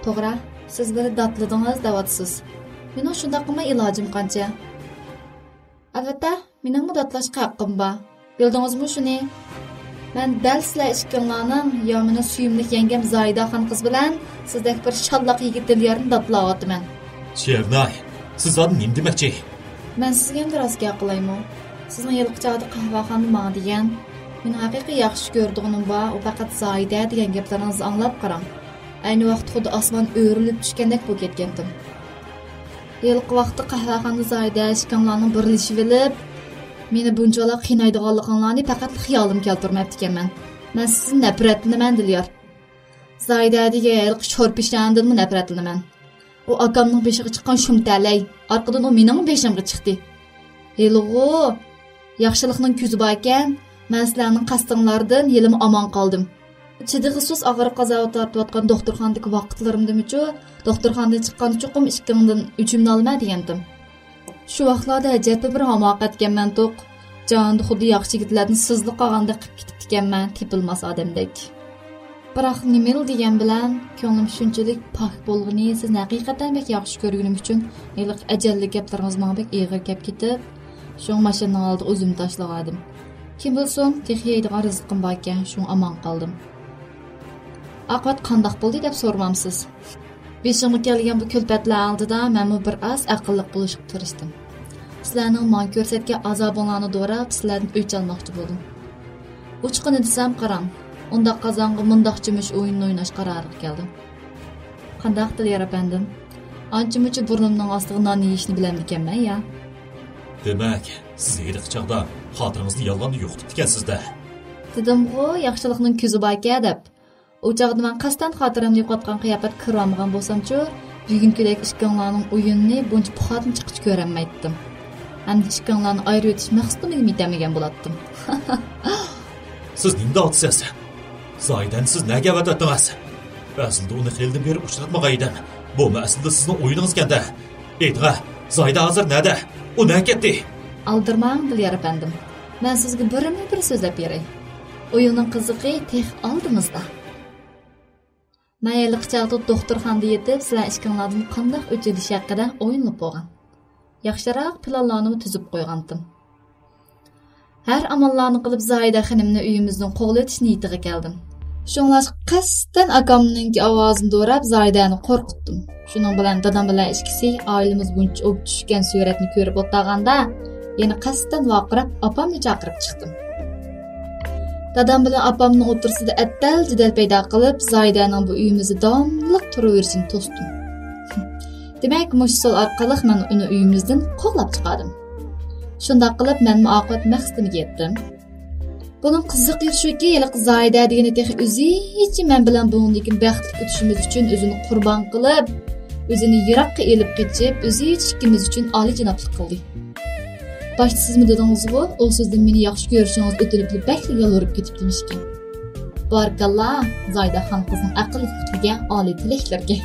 توغرا، سىز مېنى داتلىدىڭىز دەۋاتىسىز. مېنىڭ شۇنداق قىلماي ئىلاجىم قانچە؟ ئەلۋەتتە، مېنىڭمۇ داتلاشقا ھەققىم بار. بىلدىڭىزمۇ شۇنى؟ مەن دەل سىلەر ئىككىڭلارنىڭ، يا مېنىڭ سۆيۈملۈك يەڭگەم زاھىدە خانقىز بىلەن سىزدەك بىر شاللاق يىگىت دىليارنى داتلاۋاتىمەن. شېرىناي، سىز زادى نېمە دېمەكچى؟ مەن سىزگە ئەمدى راست گەپ قىلايمۇ؟ سىزنىڭ ھېلىقى چاغدا قەھۋەخانىدا ماڭا دېگەن، مېنىڭ ھەقىقىي ياخشى كۆرىدىغىنىم بار، ئۇ پەقەت زاھىدە دېگەن گەپلىرىڭىزنى ئاڭلاپ قاراڭ. ئەينى ۋاقىتتا خۇددى ئاسمان ئۆرۈلۈپ چۈشكەندەك بولۇپ كەتكەنتىم. ھېلىقى ۋاقىتتا قەھۋەخانىدا زاھىدە ئىككىڭلارنىڭ بىرلىشىۋېلىپ، مېنى بۇنچىۋالا قىينايدىغانلىقىڭلارنى پەقەت خىيالىمغا كەلتۈرمەپتىكەنمەن. مەن سىزدىن نەپرەتلىنىمەن، دىليار. زاھىدە دېگەن ھېلىقى شور پېشانىدىنمۇ نەپرەتلىنىمەن. ئۇ ئاكامنىڭ بېشىغا چىققان شۇم تەلەي، ئارقىدىن ئۇ مېنىڭمۇ بېشىمغا چىقتى. ھېلىغۇ، ياخشىلىقنىڭ كۆزى باركەن، مەن سىلەرنىڭ قەستىڭلاردىن ھېلىمۇ ئامان قالدىم. چىدىغۇسىز ئاغرىق-ئازابى تارتىۋاتقان دوختۇرخانىدىكى ۋاقىتلىرىمدىمۇچۇ، دوختۇرخانىدىن چىققاندا چوقۇم ئىككىڭدىن ئۆچۈمنى ئالىمەن دېگەنتىم. شۇ ۋاقىتلاردا ئەجەبمۇ بىر ھاماقەتكەنمەن توق. جانىدا خۇددى ياخشى يىگىتلەردىن سىزىلىپ قالغاندەك قىلىپ كېتىپتىكەنمەن، تېپىلماس ئادەمدەك. بىراق نېمىلا دېگەن بىلەن، كۆڭلۈم شۇنچىلىك پاك بولغىنى سىزنى ھەقىقەتەن بەك ياخشى كۆرگىنىم ئۈچۈن ھېلىقى ئەجەللىك گەپلىرىڭىز ماڭا بەك ئېغىر كەپ كېتىپ، شۇڭا ماشىنىنىڭ ئالدىغا ئۆزۈمنى تاشلىغانىدىم. كىم بىلسۇن، تېخى يەيدىغان رىزقىم باركەن، شۇڭا ئامان قالدىم. ئاقىۋەت قانداق بولدى دەپ سورىمامسىز؟ بېشىمغا كەلگەن بۇ كۈلپەتلەر ئالدىدا مەنمۇ بىر ئاز ئەقىللىق بولۇشقا تىرىشتىم. سىلەرنىڭ ماڭا كۆرسەتكەن ئازابىڭلارنى دوراپ، سىلەردىن ئۆچ ئالماقچى بولدۇم. ئوچۇقىنى دېسەم، قاراڭ، ئۇنداق قازانغا مۇنداق چۆمۈچ ئويۇنىنى ئويناش قارارىغا كەلدىم. قانداق، دىليار ئەپەندىم؟ ئانچە-مۇنچە بۇرنۇمنىڭ ئاستىغا نان يېيىشنى بىلەمدىكەنمەن يا؟ دېمەك، سىز ھېلىقى چاغدا خاتىرىڭىزنى يالغاندا يوقىتىپتىكەنسىز-دە. دېدىمغۇ، ياخشىلىقنىڭ كۆزى باركەن دەپ. ئۇ چاغدا مەن قەستەن خاتىرەمنى يوقاتقان قىياپەتكە كىرىۋالمىغان بولسامچۇ، بۈگۈنكىدەك ئىككىڭلارنىڭ ئويۇنىنى بۇنچە پۇخادىن چىققىچە كۆرەلمەيتتىم. ئەمدى ئىككىڭلارنى ئايرىۋېتىش مەقسىتىمگىمۇ يېتەلمىگەن بولاتتىم. سىز نېمە دەۋاتىسىز؟ زاھىدەنى سىز نەگە ئەۋەتىۋەتتىڭىز؟ ئەسلىدە ئۇنى خېلىدىن بېرى ئۇچراتمىغان ئىدىم. بۇمۇ ئەسلىدە سىزنىڭ ئويۇنىڭىزكەن-دە. ئېيتىڭە، زاھىدە ھازىر نەدە؟ ئۇ نەگە كەتتى؟ ئالدىرىماڭ، دىليار ئەپەندىم. مەن سىزگە بىرمۇ بىر سۆزلەپ بېرەي. ئويۇننىڭ قىزىقى تېخى ئالدىمىزدا. مەن ھېلىقى چاغدا دوختۇرخانىدا يېتىپ، سىلەر ئىككىڭلاردىن قانداق ئۆچ ئېلىش ھەققىدە ئويلىنىپ بولغان. ياخشىراق پىلانلارنىمۇ تۈزۈپ قويغانتىم. ھەر ئاماللارنى قىلىپ، زاھىدە خېنىمنى ئۆيىمىزدىن قوغلىۋېتىش نىيىتىگە كەلدىم. شۇڭلاشقا، قەستەن ئاكامنىڭكى ئاۋازىنى دوراپ، زاھىدەنى قورقۇتتۇم. شۇنىڭ بىلەن دادام بىلەن ئىككىسى ئائىلىمىز بۇنچە ئوپچە چۈشكەن سۈرەتنى كۆرۈپ ئولتۇرغاندا، يەنە قەستەن ۋارقىراپ، ئاپامنى چاقىرىپ چىقتىم. دادام بىلەن ئاپامنىڭ ئوتتۇرىسىدا ئەتەل-جېدەل پەيدا قىلىپ، زاھىدەنىڭ بۇ ئۆيىمىزدە داۋاملىق تۇرۇۋېرىشىنى توستۇم. دېمەك، مۇشۇ سول ئارقىلىق مەن ئۇنى ئۆيىمىزدىن قوغلاپ چىقاردىم. شۇنداق قىلىپ، مەنمۇ ئاقىۋەت مەقسىتىمگە يەتتىم. بۇنىڭ قىزىق يېرى شۇكى، ھېلىقى زاھىدە دېگىنى تېخى ئۆزىچە مەن بىلەن بۇنىڭدىن كېيىن بەختلىك ئۆتۈشىمىز ئۈچۈن ئۆزىنى قۇربان قىلىپ، ئۆزىنى يىراققا ئېلىپ قېچىپ، ئۆزىچە ئىككىمىز ئۈچۈن ئالىيجانابلىق قىلدى. باشتا سىزمۇ دېدىڭىزغۇ، ئۇ سىزدىن مېنى ياخشى كۆرۈشىڭىزنى ئۆتۈنۈپلا بەكلا يالۋۇرۇپ كېتىپتىمىشكىن. بارىكاللا، زاھىدە خانقىزنىڭ ئەقىللىقىگە، ئالىي تىلەكلىرىگە.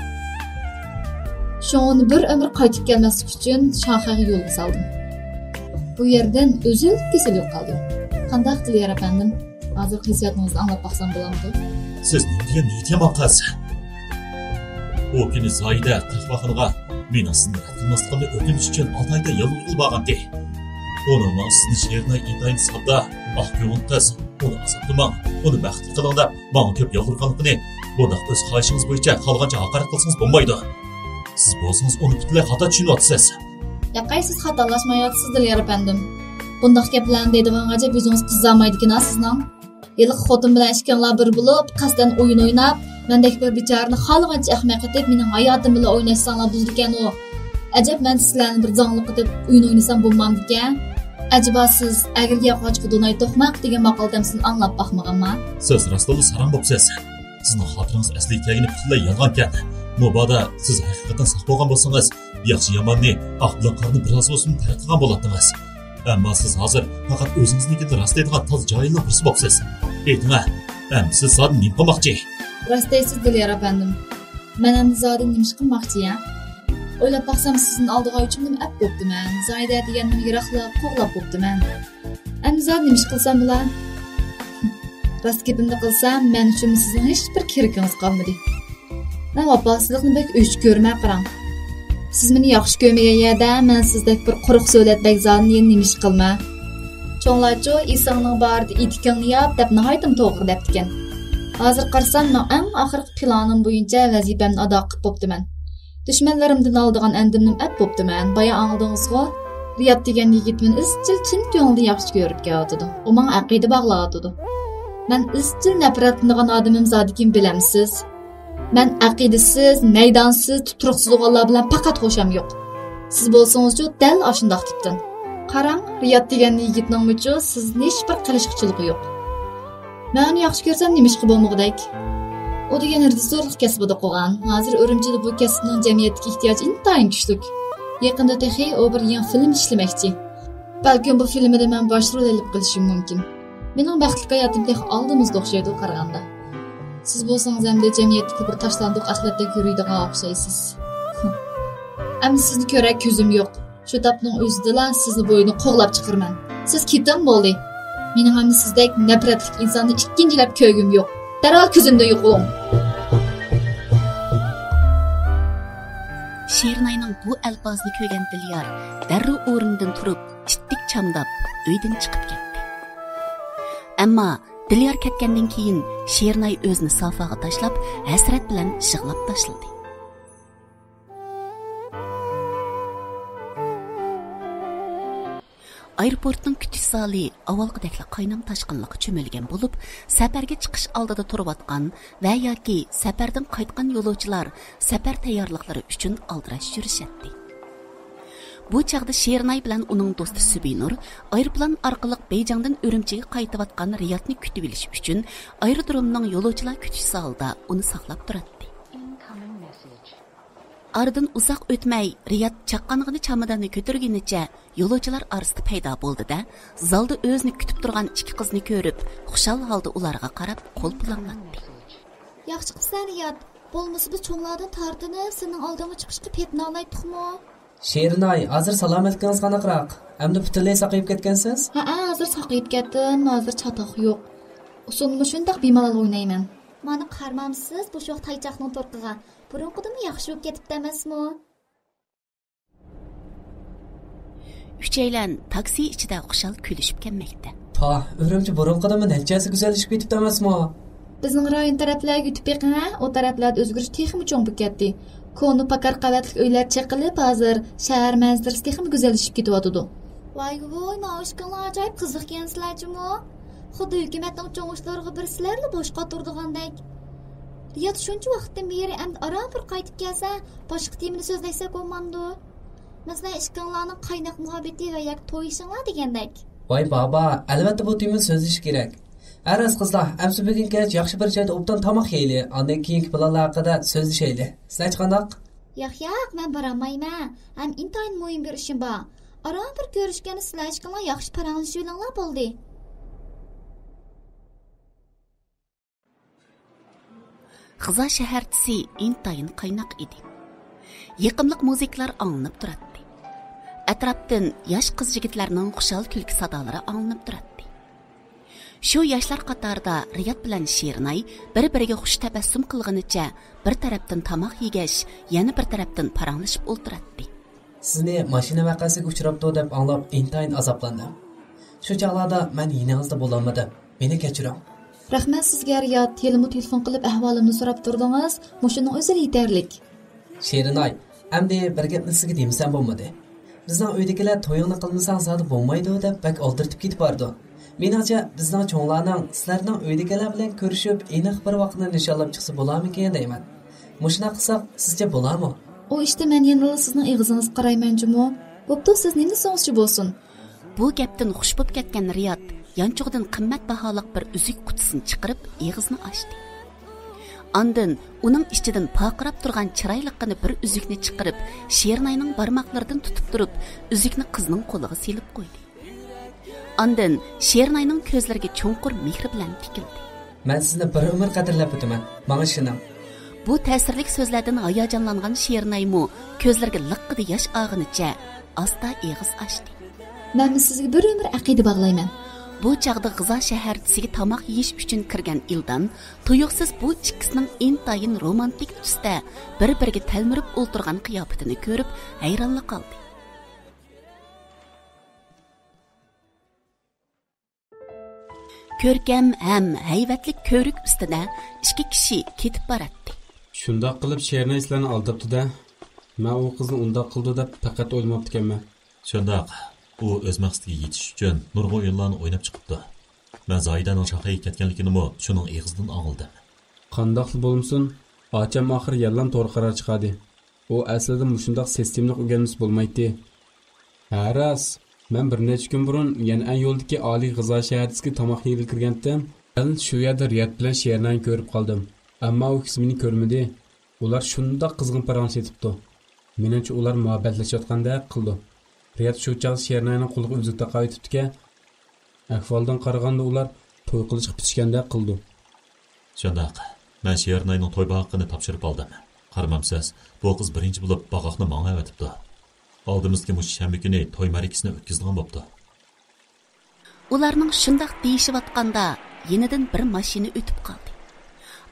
شۇڭا ئۇنى بىر ئۆمۈر قايتىپ كەلمەسلىك ئۈچۈن شاخەيگە يولغا سالدىم. بۇ يەردىن ئۈزۈل-كېسىل يوقالدى. قانداق، دىليار ئەپەندىم؟ ھازىرقى ھېسسىياتىڭىزنى ئاڭلاپ باقسام بولامدۇ؟ سىز نېمە دېگەن نىيىتى يامان قىز؟ ئۇ كۈنى زاھىدە قەھۋەخانىغا مېنىڭ سىزنى رەت قىلماسلىقىمنى ئۆتۈنۈش ئۈچۈن ئاتايىندا يالۋۇرغىلى بارغانتى. ئۇنىڭ ماڭا سىزنى شېرىن ئېيتايىن ساددا، ئاق كۆڭۈل قىز، ئۇنى ئازابلىماڭ، ئۇنى بەختلىك قىلىڭ دەپ ماڭا كۆپ يالۋۇرغانلىقىنى، بۇنداق ئۆز خاھىشىڭىز بويىچە خالىغانچە ھاقارەت قىلسىڭىز بولمايدۇ. سىز بولسىڭىز ئۇنى پۈتۈنلەي خاتا چۈشىنىۋاتىسىز. ياقەي، سىز خاتالاشمايۋاتىسىز، دىليار ئەپەندىم. بۇنداق گەپلەرنى دەيدىغان ئەجەب يۈزىڭىز قىزارمايدىكىنا سىزنىڭ؟ ھېلىقى خوتۇن بىلەن ئىككىڭلار بىر بولۇپ، قەستەن ئويۇن ئويناپ، مەندەك بىر بىچارىنى خالىغانچە ئەخمەق ئېتىپ، مېنىڭ ھاياتىم بىلەن ئويناشساڭلار بولىدىكەنغۇ. ئەجەب، مەن سىلەرنى بىر زاڭلىق ئېتىپ ئويۇن ئوينىسام بولمامدىكەن؟ ئەجەبا سىز ئەگرى ياغاچقا دوناي توقماق دېگەن ماقال-تەمسىلنى ئاڭلاپ باقمىغانما؟ سىز راستتىنلا ساراڭ بوپسىز. سىزنىڭ خاتىرىڭىز ئەسلىگە كەلگىنى پۈتۈنلەي يالغانكەن. مۇبادا سىز ھەقىقەتەن ساق بولغان بولسىڭىز، ياخشى-ياماننى، ئاق بىلەن قارىنى بىر ئاز بولسىمۇ پەرق قىلغان بولاتتىڭىز. ئەمما سىز ھازىر پەقەت ئۆزىڭىزنىڭكىنى راستلايدىغان تازا جاھىلنىڭ بىرسى بوپسىز. ئېيتىڭە، ئەمدى سىز زادى نېمە قىلماقچى؟ راست دەيسىز، دىليار ئەپەندىم. مەن ئەمدى زادى نېمە ئىش قىلماقچى، ھە؟ ئويلاپ باقسام، سىزدىن ئالىدىغان ئۆچۈمنىمۇ ئەپ بوپتىمەن. زاھىدە دېگەننىمۇ يىراقلا قوغلاپ بوپتىمەن. ئەمدى زادى نېمە ئىش قىلسام بولا؟ راست گېپىمنى قىلسام، مەن ئۈچۈن سىزنىڭ ھېچبىر كېرىكىڭىز قالمىدى. مەن ۋاپاسىزلىقنى بەك ئۆچ كۆرىمەن، قاراڭ. سىز مېنى ياخشى كۆرمىگەن يەردە مەن سىزدەك بىر قۇرۇق سۆلەت بەگزادىنى يەنە نېمە ئىش قىلىمەن؟ چوڭلارچۇ، ئېسىڭنىڭ بارىدا ئېتىكىڭنى ياپ دەپ ناھايىتىمۇ توغرا دەپتىكەن. ھازىر قارىسام، مەن ئەڭ ئاخىرقى پىلانىم بويىچە ۋەزىپەمنى ئادا قىلىپ بوپتىمەن. دۈشمەنلىرىمدىن ئالىدىغان ئەندىمنىمۇ ئەپ بوپتىمەن. بايا ئاڭلىدىڭىزغۇ؟ رىياد دېگەن يىگىت مېنى ئىزچىل چىن كۆڭلىدىن ياخشى كۆرۈپ كېلىۋاتىدۇ. ئۇ ماڭا ئەقىدە باغلاۋاتىدۇ. مەن ئىزچىل نەپرەتلىنىدىغان ئادىمىم زادىكىن بىلەمسىز؟ مەن ئەقىدىسىز، مەيدانسىز، تۇتۇرۇقسىز بولغانلار بىلەن پەقەت خۇشام يوق. سىز بولسىڭىزچۇ دەل ئاشۇنداق تىپتىن. قاراڭ، رىياد دېگەن يىگىتنىڭمۇچۇ سىزدىن ھېچبىر قېلىشقۇچىلىقى يوق. مەن ئۇنى ياخشى كۆرسەم، نېمىشقا بولمىغۇدەك؟ ئۇ دېگەن رېژىسسورلۇق كەسپىدە ئوقۇغان. ھازىر ئۈرۈمچىدە بۇ كەسىپنىڭ جەمئىيەتتىكى ئېھتىياجى ئىنتايىن كۈچلۈك. يېقىندا تېخى ئۇ بىر يېڭى فىلىم ئىشلىمەكچى. بەلكىم بۇ فىلىمىدا مەن باش رول ئېلىپ قېلىشىم مۇمكىن. مېنىڭ بەختلىك ھاياتىم تېخى ئالدىمىزدا ئوخشايدۇ قارىغاندا. سىز بولسىڭىز ئەمدى جەمئىيەتتىكى بىر تاشلاندۇق ئەخلەتتەك يۈرىدىغان ئوخشايسىز. ئەمدى سىزنى كۆرەر كۆزۈم يوق. شۇ تاپنىڭ ئۆزىدىلا سىزنى بوينۇم قوغلاپ چىقىرىمەن. سىز كېتىڭ بولدى. مېنىڭ ئەمدى سىزدەك نەپرەتلىك ئىنساننى ئىككىنچىلەپ كۆرگۈم يوق. دەرھال كۆزۈمدىن يوقىلىڭ. شېرىناينىڭ بۇ ئەلپازىنى كۆرگەن دىليار دەررۇ ئورنىدىن تۇرۇپ، ئىتتىك چامداپ ئۆيدىن چىقىپ كەتتى. ئەمما دىليار كەتكەندىن كېيىن شېرىناي ئۆزىنى سافاغا تاشلاپ، ھەسرەت بىلەن يىغلاپ تاشلىدى. ئايروپورتنىڭ كۈتۈش زالى ئاۋۋالقىدەكلا قاينام-تاشقىنلىققا چۆمۈلگەن بولۇپ، سەپەرگە چىقىش ئالدىدا تۇرۇۋاتقان ۋە ياكى سەپەردىن قايتقان يولۇچىلار سەپەر تەييارلىقلىرى ئۈچۈن ئالدىراش يۈرۈشەتتى. بۇ چاغدا شېرىناي بىلەن ئۇنىڭ دوستى سۈبىنۇر ئايروپىلان ئارقىلىق بېيجىڭدىن ئۈرۈمچىگە قايتىۋاتقان رىيادنى كۈتۈۋېلىش ئۈچۈن ئايرودرومنىڭ يولۇچىلار كۈتۈش زالىدا ئۇنى ساقلاپ تۇراتتى. ئارىدىن ئۇزاق ئۆتمەي، رىياد چاققانغىنە چاماداننى كۆتۈرگىنىچە يولۇچىلار ئارىسىدا پەيدا بولدى-دە، زالدا ئۆزىنى كۈتۈپ تۇرغان ئىككى قىزنى كۆرۈپ، خۇشال ھالدا ئۇلارغا قاراپ قول پۇلاڭلاتتى. ياخشى قىپسەن، رىياد. بولمىسا بىز چوڭلاردىن تارتىنىپ سېنىڭ ئالدىڭغا چىقىشقا پېتىنالايتتۇقمۇ؟ شېرىناي، ھازىر سالامەتلىكىڭىز قانداقراق؟ ئەمدى پۈتۈنلەي ساقىيىپ كەتكەنسىز؟ ھەئە، ھازىر ساقىيىپ كەتتىم، ھازىر چاتاق يوق. ئۇسسۇلمۇ شۇنداق بىمالال ئوينايمەن. مانا قارىمامسىز بوش ۋاقىت ھايچاقنىڭ تۇرقىغا؟ بۇرۇنقىدىنمۇ ياخشى بولۇپ كېتىپتۇ ئەمەسمۇ؟ ئۈچەيلەن تاكسى ئىچىدە خۇشال كۈلۈشۈپ كەلمەكتە. پاھ، ئۈرۈمچى بۇرۇنقىدىنمۇ نەچچە ھەسسە گۈزەللىشىپ كېتىپتۇ ئەمەسمۇ؟ بىزنىڭ رايون تەرەپلەرگە ئۆتۈپ بېقىڭ ھە، ئۇ تەرەپلەردە ئۆزگىرىش تېخىمۇ چوڭ بولۇپ كەتتى. كونا پاكار قەۋەتلىك ئۆيلەر چېقىلىپ، ھازىر شەھەر مەنزىرىسى تېخىمۇ گۈزەللىشىپ كېتىۋاتىدۇ. ۋاي ۋۇي، ماۋۇ ئىككىڭلار ئاجايىپ قىزىق ئىكەنسىلەر جۇمۇ. خۇددى ھۆكۈمەتنىڭ چوڭ ئىشلىرىغا بىر سىلەرلا بوش قاتۇرىدىغاندەك. رىياد شۇنچە ۋاقىتتىن بېرى ئەمدى ئاران بىر قايتىپ كەلسە، باشقا تېمىنى سۆزلەشسەك بولمامدۇ؟ مەسىلەن، ئىككىڭلارنىڭ قايناق مۇھەببىتى ۋە ياكى توي ئىشىڭلار دېگەندەك. ۋاي بابا، ئەلۋەتتە بۇ تېمىنى سۆزلىشىش كېرەك. ھە راست قىزلار، ئەمسە بۈگۈن كەچ ياخشى بىر جايدا ئوبدان تاماق يەيلى، ئاندىن كېيىنكى پىلانلار ھەققىدە سۆزلىشەيلى. سىلەرچە قانداق؟ ياق، ياق، مەن بارالمايمەن. ھەم ئىنتايىن مۇھىم بىر ئىشىم بار. ئاران بىر كۆرۈشكەندە سىلەر ئىككىڭلار ياخشى پاراڭلىشىۋېلىڭلار بولدى. غىزا شەھەرچىسى ئىنتايىن قايناق ئىدى. يېقىملىق مۇزىكىلار ئاڭلىنىپ تۇراتتى. ئەتراپتىن ياش قىز-يىگىتلەرنىڭ خۇشال كۈلكە سادالىرى ئاڭلىنىپ تۇراتتى. شۇ ياشلار قاتارىدا رىياد بىلەن شېرىناي بىر-بىرىگە خۇش تەبەسسۇم قىلغىنىچە بىر تەرەپتىن تاماق يېگەچ، يەنە بىر تەرەپتىن پاراڭلىشىپ ئولتۇراتتى. سىزنى ماشىنا ۋەقەسىگە ئۇچراپتۇ دەپ ئاڭلاپ ئىنتايىن ئازابلاندىم. شۇ چاغلاردا مەن يېنىڭىزدا بولالمىدىم. مېنى كەچۈرۈڭ. رەھمەت سىزگە، رىياد. ھېلىمۇ تېلېفون قىلىپ ئەھۋالىمنى سوراپ تۇردىڭىز. مۇشۇنىڭ ئۆزى يېتەرلىك. شېرىناي، ئەمدى بىر گەپنى سىزگە دېمىسەم بولمىدى. بىزنىڭ ئۆيدىكىلەر تويۇڭنى قىلمىساڭ زادى بولمايدۇ دەپ بەك ئالدىرىتىپ كېتىپ بارىدۇ. مېنىڭچە، بىزنىڭ چوڭلارنىڭ سىلەرنىڭ ئۆيدىكىلەر بىلەن كۆرۈشۈپ، ئېنىق بىر ۋاقىتنى نىشانلاپ چىقسا بولارمىكىن دەيمەن. مۇشۇنداق قىلساق، سىزچە بولارمۇ؟ ئۇ ئىشتا مەن يەنىلا سىزنىڭ ئېغىزىڭىزغا قارايمەن جۇمۇ. بوپتۇ، سىز نېمە دېسىڭىزچە بولسۇن. بۇ گەپتىن خۇش بوپ كەتكەن رىياد يانچۇقىدىن قىممەت باھالىق بىر ئۈزۈك قۇتىسىنى چىقىرىپ، ئېغىزىنى ئاچتى. ئاندىن ئۇنىڭ ئىچىدىن پارقىراپ تۇرغان چىرايلىققىنە بىر ئۈزۈكنى چىقىرىپ، شېرىناينىڭ بارماقلىرىدىن تۇتۇپ تۇرۇپ، ئۈزۈكنى قىزنىڭ قولىغا سېلىپ قويدى. ئاندىن شېرىناينىڭ كۆزلىرىگە چوڭقۇر مېھرى بىلەن تىكىلدى. مەن سىزنى بىر ئۆمۈر قەدىرلەپ ئۆتىمەن. ماڭا ئىشىنىڭ. بۇ تەسىرلىك سۆزلەردىن ھاياجانلانغان شېرىنايمۇ كۆزلىرىگە لىققىدە ياش ئالغىنىچە ئاستا ئېغىز ئاچتى. مەنمۇ سىزگە بىر ئۆمۈر ئەقىدە باغلايمەن. بۇ چاغدا غىزا شەھەرچىسىگە تاماق يېيىش ئۈچۈن كىرگەن ئىلدان تۇيۇقسىز بۇ ئىككىسىنىڭ ئىنتايىن رومانتىك تۈستە بىر-بىرىگە تەلمۈرۈپ ئولتۇرغان قىياپىتىنى كۆرۈپ ھەيرانلا قالدى. كۆركەم ھەم ھەيۋەتلىك كۆۋرۈك ئۈستىدە ئىككى كىشى كېتىپ باراتتى. شۇنداق قىلىپ شېرىناي سىلەرنى ئالداپتۇ-دە. مەن ئۇ قىزنى ئۇنداق قىلىدۇ دەپ پەقەت ئويلىماپتىكەنمەن. شۇنداق. ئۇ ئۆز مەقسىتىگە يېتىش ئۈچۈن نۇرغۇن ئويۇنلارنى ئويناپ چىقىپتۇ. مەن زاھىدەنىڭ شاڭخەيگە كەتكەنلىكىنىمۇ شۇنىڭ ئېغىزىدىن ئاڭلىدىم. قانداقلا بولمىسۇن، ئاچام ئاخىر يەنىلا توغرا قارار چىقاردى. ئۇ ئەسلىدە مۇشۇنداق سىستېمىلىق ئۆگەنمىسە بولمايتتى. ھە، راست. مەن بىر نەچچە كۈن بۇرۇن يەنئەن يولىدىكى ئالىي غىزا شەھەرچىسىدىكى تاماق يېگىلى كىرگەنتىم. دەل شۇ يەردە رىياد بىلەن شېرىناينى كۆرۈپ قالدىم. ئەمما ئۇ ئىككىسى مېنى كۆرمىدى. ئۇلار شۇنداق قىزغىن پاراڭلىشىۋېتىپتۇ. مېنىڭچە ئۇلار مۇھەببەتلىشىۋاتقاندەك قىلىدۇ. رىياد شۇ چاغدا شېرىناينىڭ قولىغا ئۈزۈك تاقاۋېتىپتىكەن. ئەھۋالدىن قارىغاندا ئۇلار توي قىلىشقا پۈتۈشكەندەك قىلىدۇ. شۇنداق. مەن شېرىناينىڭ توي باغاقىنى تاپشۇرۇپ ئالدىم. قارىمامسىز، بۇ قىز بىرىنچى بولۇپ باغاقنى ماڭا ئەۋەتىپتۇ. ئالدىمىزدىكى مۇشۇ شەنبە كۈنى توي مەرىكىسىنى ئۆتكۈزىدىغان بوپتۇ. ئۇلارنىڭ شۇنداق دېيىشىۋاتقاندا، يېنىدىن بىر ماشىنا ئۆتۈپ قالدى.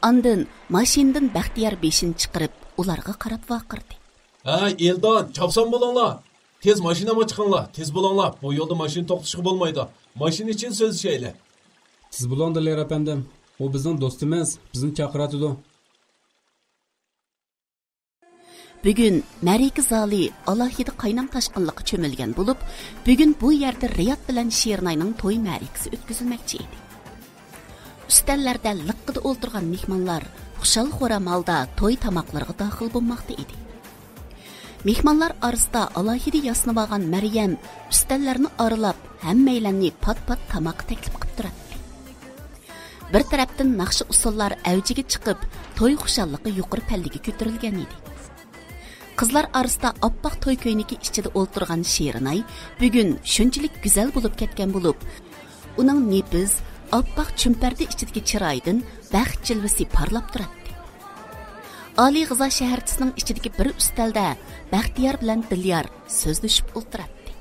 ئاندىن ماشىنىدىن بەختىيار بېشىنى چىقىرىپ، ئۇلارغا قاراپ ۋارقىرىدى. ھەي، ئىلدان، چاپسان بولۇڭلار! تېز ماشىنىغا چىقىڭلار، تېز بولۇڭلار، بۇ يولدا ماشىنا توختىتىشقا بولمايدۇ، ماشىنا ئىچىدە سۆزلىشەيلى. تېز بولۇڭ، دىليار ئەپەندىم، ئۇ بىزنىڭ دوستىمىز، بىزنى چاقىرىۋاتىدۇ. بۈگۈن مەرىكە زالى ئالاھىدە قاينام تاشقىنلىققا چۆمۈلگەن بولۇپ، بۈگۈن بۇ يەردە رىياد بىلەن شېرىناينىڭ توي مەرىكىسى ئۆتكۈزۈلمەكچى ئىدى. ئۈستەللەردە لىققىدە ئولتۇرغان مېھمانلار خۇشال-خۇرام ھالدا توي تاماقلىرىغا داخىل بولماقتا ئىدى. مېھمانلار ئارىسىدا ئالاھىدە ياسىنىۋالغان مەريەم ئۈستەللەرنى ئارىلاپ، ھەممەيلەننى پات-پات تاماققا تەكلىپ قىلىپ تۇراتتى. بىر تەرەپتىن ناخشا-ئۇسسۇللار ئەۋجىگە چىقىپ، توي خۇشاللىقى يۇقىرى پەللىگە كۆتۈرۈلگەن ئىدى. قىزلار ئارىسىدا ئاپئاق توي كۆينىكى ئىچىدە ئولتۇرغان شېرىناي بۈگۈن شۇنچىلىك گۈزەل بولۇپ كەتكەن بولۇپ، ئۇنىڭ نېپىز، ئاپئاق چۈمپەردە ئىچىدىكى چىرايىدىن بەخت جىلۋىسى پارلاپ تۇراتتى. ئالىي غىزا شەھەرچىسىنىڭ ئىچىدىكى بىر ئۈستەلدە بەختىيار بىلەن دىليار سۆزلىشىپ ئولتۇراتتى.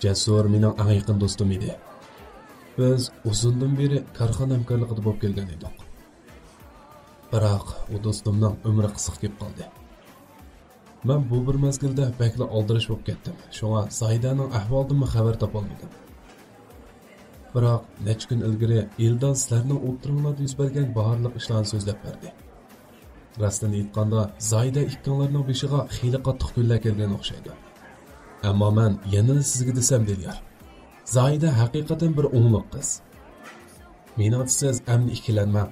جەسۇر مېنىڭ ئەڭ يېقىن دوستۇم ئىدى. بىز ئۇزۇندىن بېرى كارخانا ھەمكارلىقىدا بولۇپ كەلگەن ئىدۇق. بىراق ئۇ دوستۇمنىڭ ئۆمرى قىسقا كېلىپ قالدى. مەن بۇ بىر مەزگىلدە بەكلا ئالدىراش بولۇپ كەتتىم. شۇڭا زاھىدەنىڭ ئەھۋالىدىنمۇ خەۋەر تاپالمىدىم. بىراق نەچچە كۈن ئىلگىرى ئىلدان سىلەرنىڭ ئوتتۇرىڭلاردا يۈز بەرگەن باھارلىق ئىشلارنى سۆزلەپ بەردى. راستىنى ئېيتقاندا، زاھىدە ئىككىڭلارنىڭ بېشىغا خېلى قاتتىق كۈنلەر كەلگەن ئوخشايدۇ. ئەمما مەن يەنىلا سىزگە دېسەم، دىليار، زاھىدە ھەقىقەتەن بىر ئوڭلۇق قىز. مېنىڭچە سىز ئەمدى ئىككىلەنمەڭ.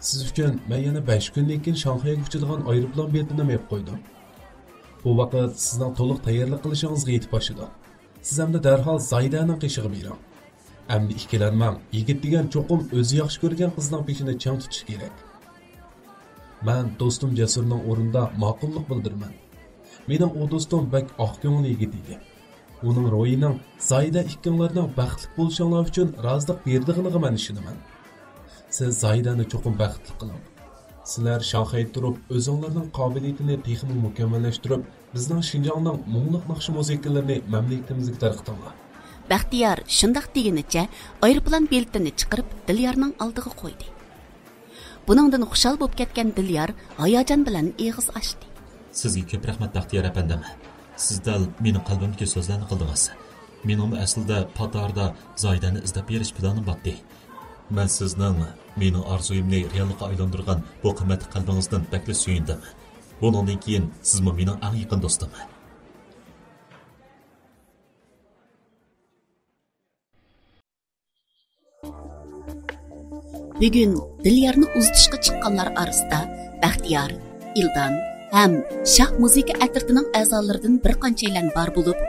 سىز ئۈچۈن مەن يەنە بەش كۈندىن كېيىن شاڭخەيگە ئۇچىدىغان ئايروپىلان بېلىتىنىمۇ ئېلىپ قويدۇم. بۇ ۋاقىت سىزنىڭ تولۇق تەييارلىق قىلىشىڭىزغا يېتىپ ئاشىدۇ. سىز ئەمدى دەرھال زاھىدەنىڭ قېشىغا بېرىڭ. ئەمدى ئىككىلەنمەڭ، يىگىت دېگەن چوقۇم ئۆزى ياخشى كۆرگەن قىزنىڭ پېشىنى چىڭ تۇتۇشى كېرەك. مەن دوستۇم جەسۇرنىڭ ئورنىدا ماقۇللۇق بىلدۈرىمەن. مېنىڭ ئۇ دوستۇم بەك ئاق كۆڭۈل يىگىت ئىدى. ئۇنىڭ روھىنىڭ زاھىدە ئىككىڭلارنىڭ بەختلىك بولۇشۇڭلار ئۈچۈن رازىلىق بېرىدىغىنىغا مەن ئىشىنىمەن. سىز زاھىدەنى چوقۇم بەختلىك قىلىڭ. سىلەر شاڭخەيدە تۇرۇپ، ئۆزۈڭلارنىڭ قابىلىيىتىنى تېخىمۇ مۇكەممەللەشتۈرۈپ، بىزنىڭ شىنجاڭنىڭ مۇڭلۇق ناخشا مۇزىكىلىرىنى مەملىكىتىمىزگە تارقىتىڭلار. بەختىيار شۇنداق دېگىنىچە ئايروپىلان بېلىتىنى چىقىرىپ دىليارنىڭ ئالدىغا قويدى. بۇنىڭدىن خۇشال بولۇپ كەتكەن دىليار ھاياجان بىلەن ئېغىز ئاچتى. سىزگە كۆپ رەھمەت، بەختىيار ئەپەندىم. سىز دەل مېنىڭ قەلبىمدىكى سۆزلەرنى قىلدىڭىز. مېنىڭمۇ ئەسلىدە پات ئارىدا زاھىدەنى ئىزدەپ بېرىش پىلانىم بارتى. مەن سىزنىڭ مېنىڭ ئارزۇيۇمنى رېئاللىققا ئايلاندۇرغان بۇ قىممەتلىك قەلبىڭىزدىن بەكلا سۆيۈندۈم. بۇنىڭدىن كېيىن سىزمۇ مېنىڭ ئەڭ يېقىن دوستۇم. بۈگۈن دىليارنى ئۇزىتىشقا چىققانلار ئارىسىدا بەختىيار، ئىلدان ھەم شاھ مۇزىكا ئەترىتىنىڭ ئەزالىرىدىن بىر قانچەيلەن بار بولۇپ،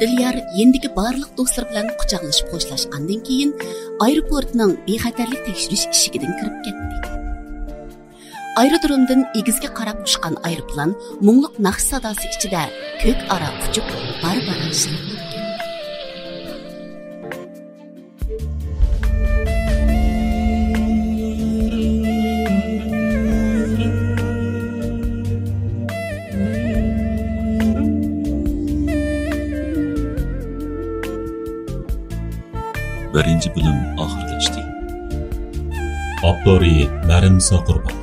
دىليار يېنىدىكى بارلىق دوستلىرى بىلەن قۇچاقلىشىپ خوشلاشقاندىن كېيىن، ئايروپورتنىڭ بىخەتەرلىك تەكشۈرۈش ئىشىكىدىن كىرىپ كەتتى. ئايرودرومدىن ئېگىزگە قاراپ ئۇچقان ئايروپىلان مۇڭلۇق ناخشا ساداسى ئىچىدە كۆك ئارا ئۇچۇپ، بارا-بارا شىلىڭلاپ كەتتى. بىرىنچى بۆلۈم ئاخىرلاشتى. ئاپتورى مەرىمنىسا قۇربان.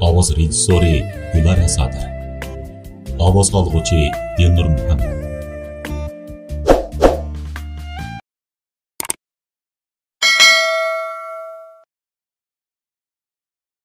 ئاۋاز رېژىسسورى گۈلارە سادىر. ئاۋازغا ئالغۇچى دىلنۇر مۇھەممەت.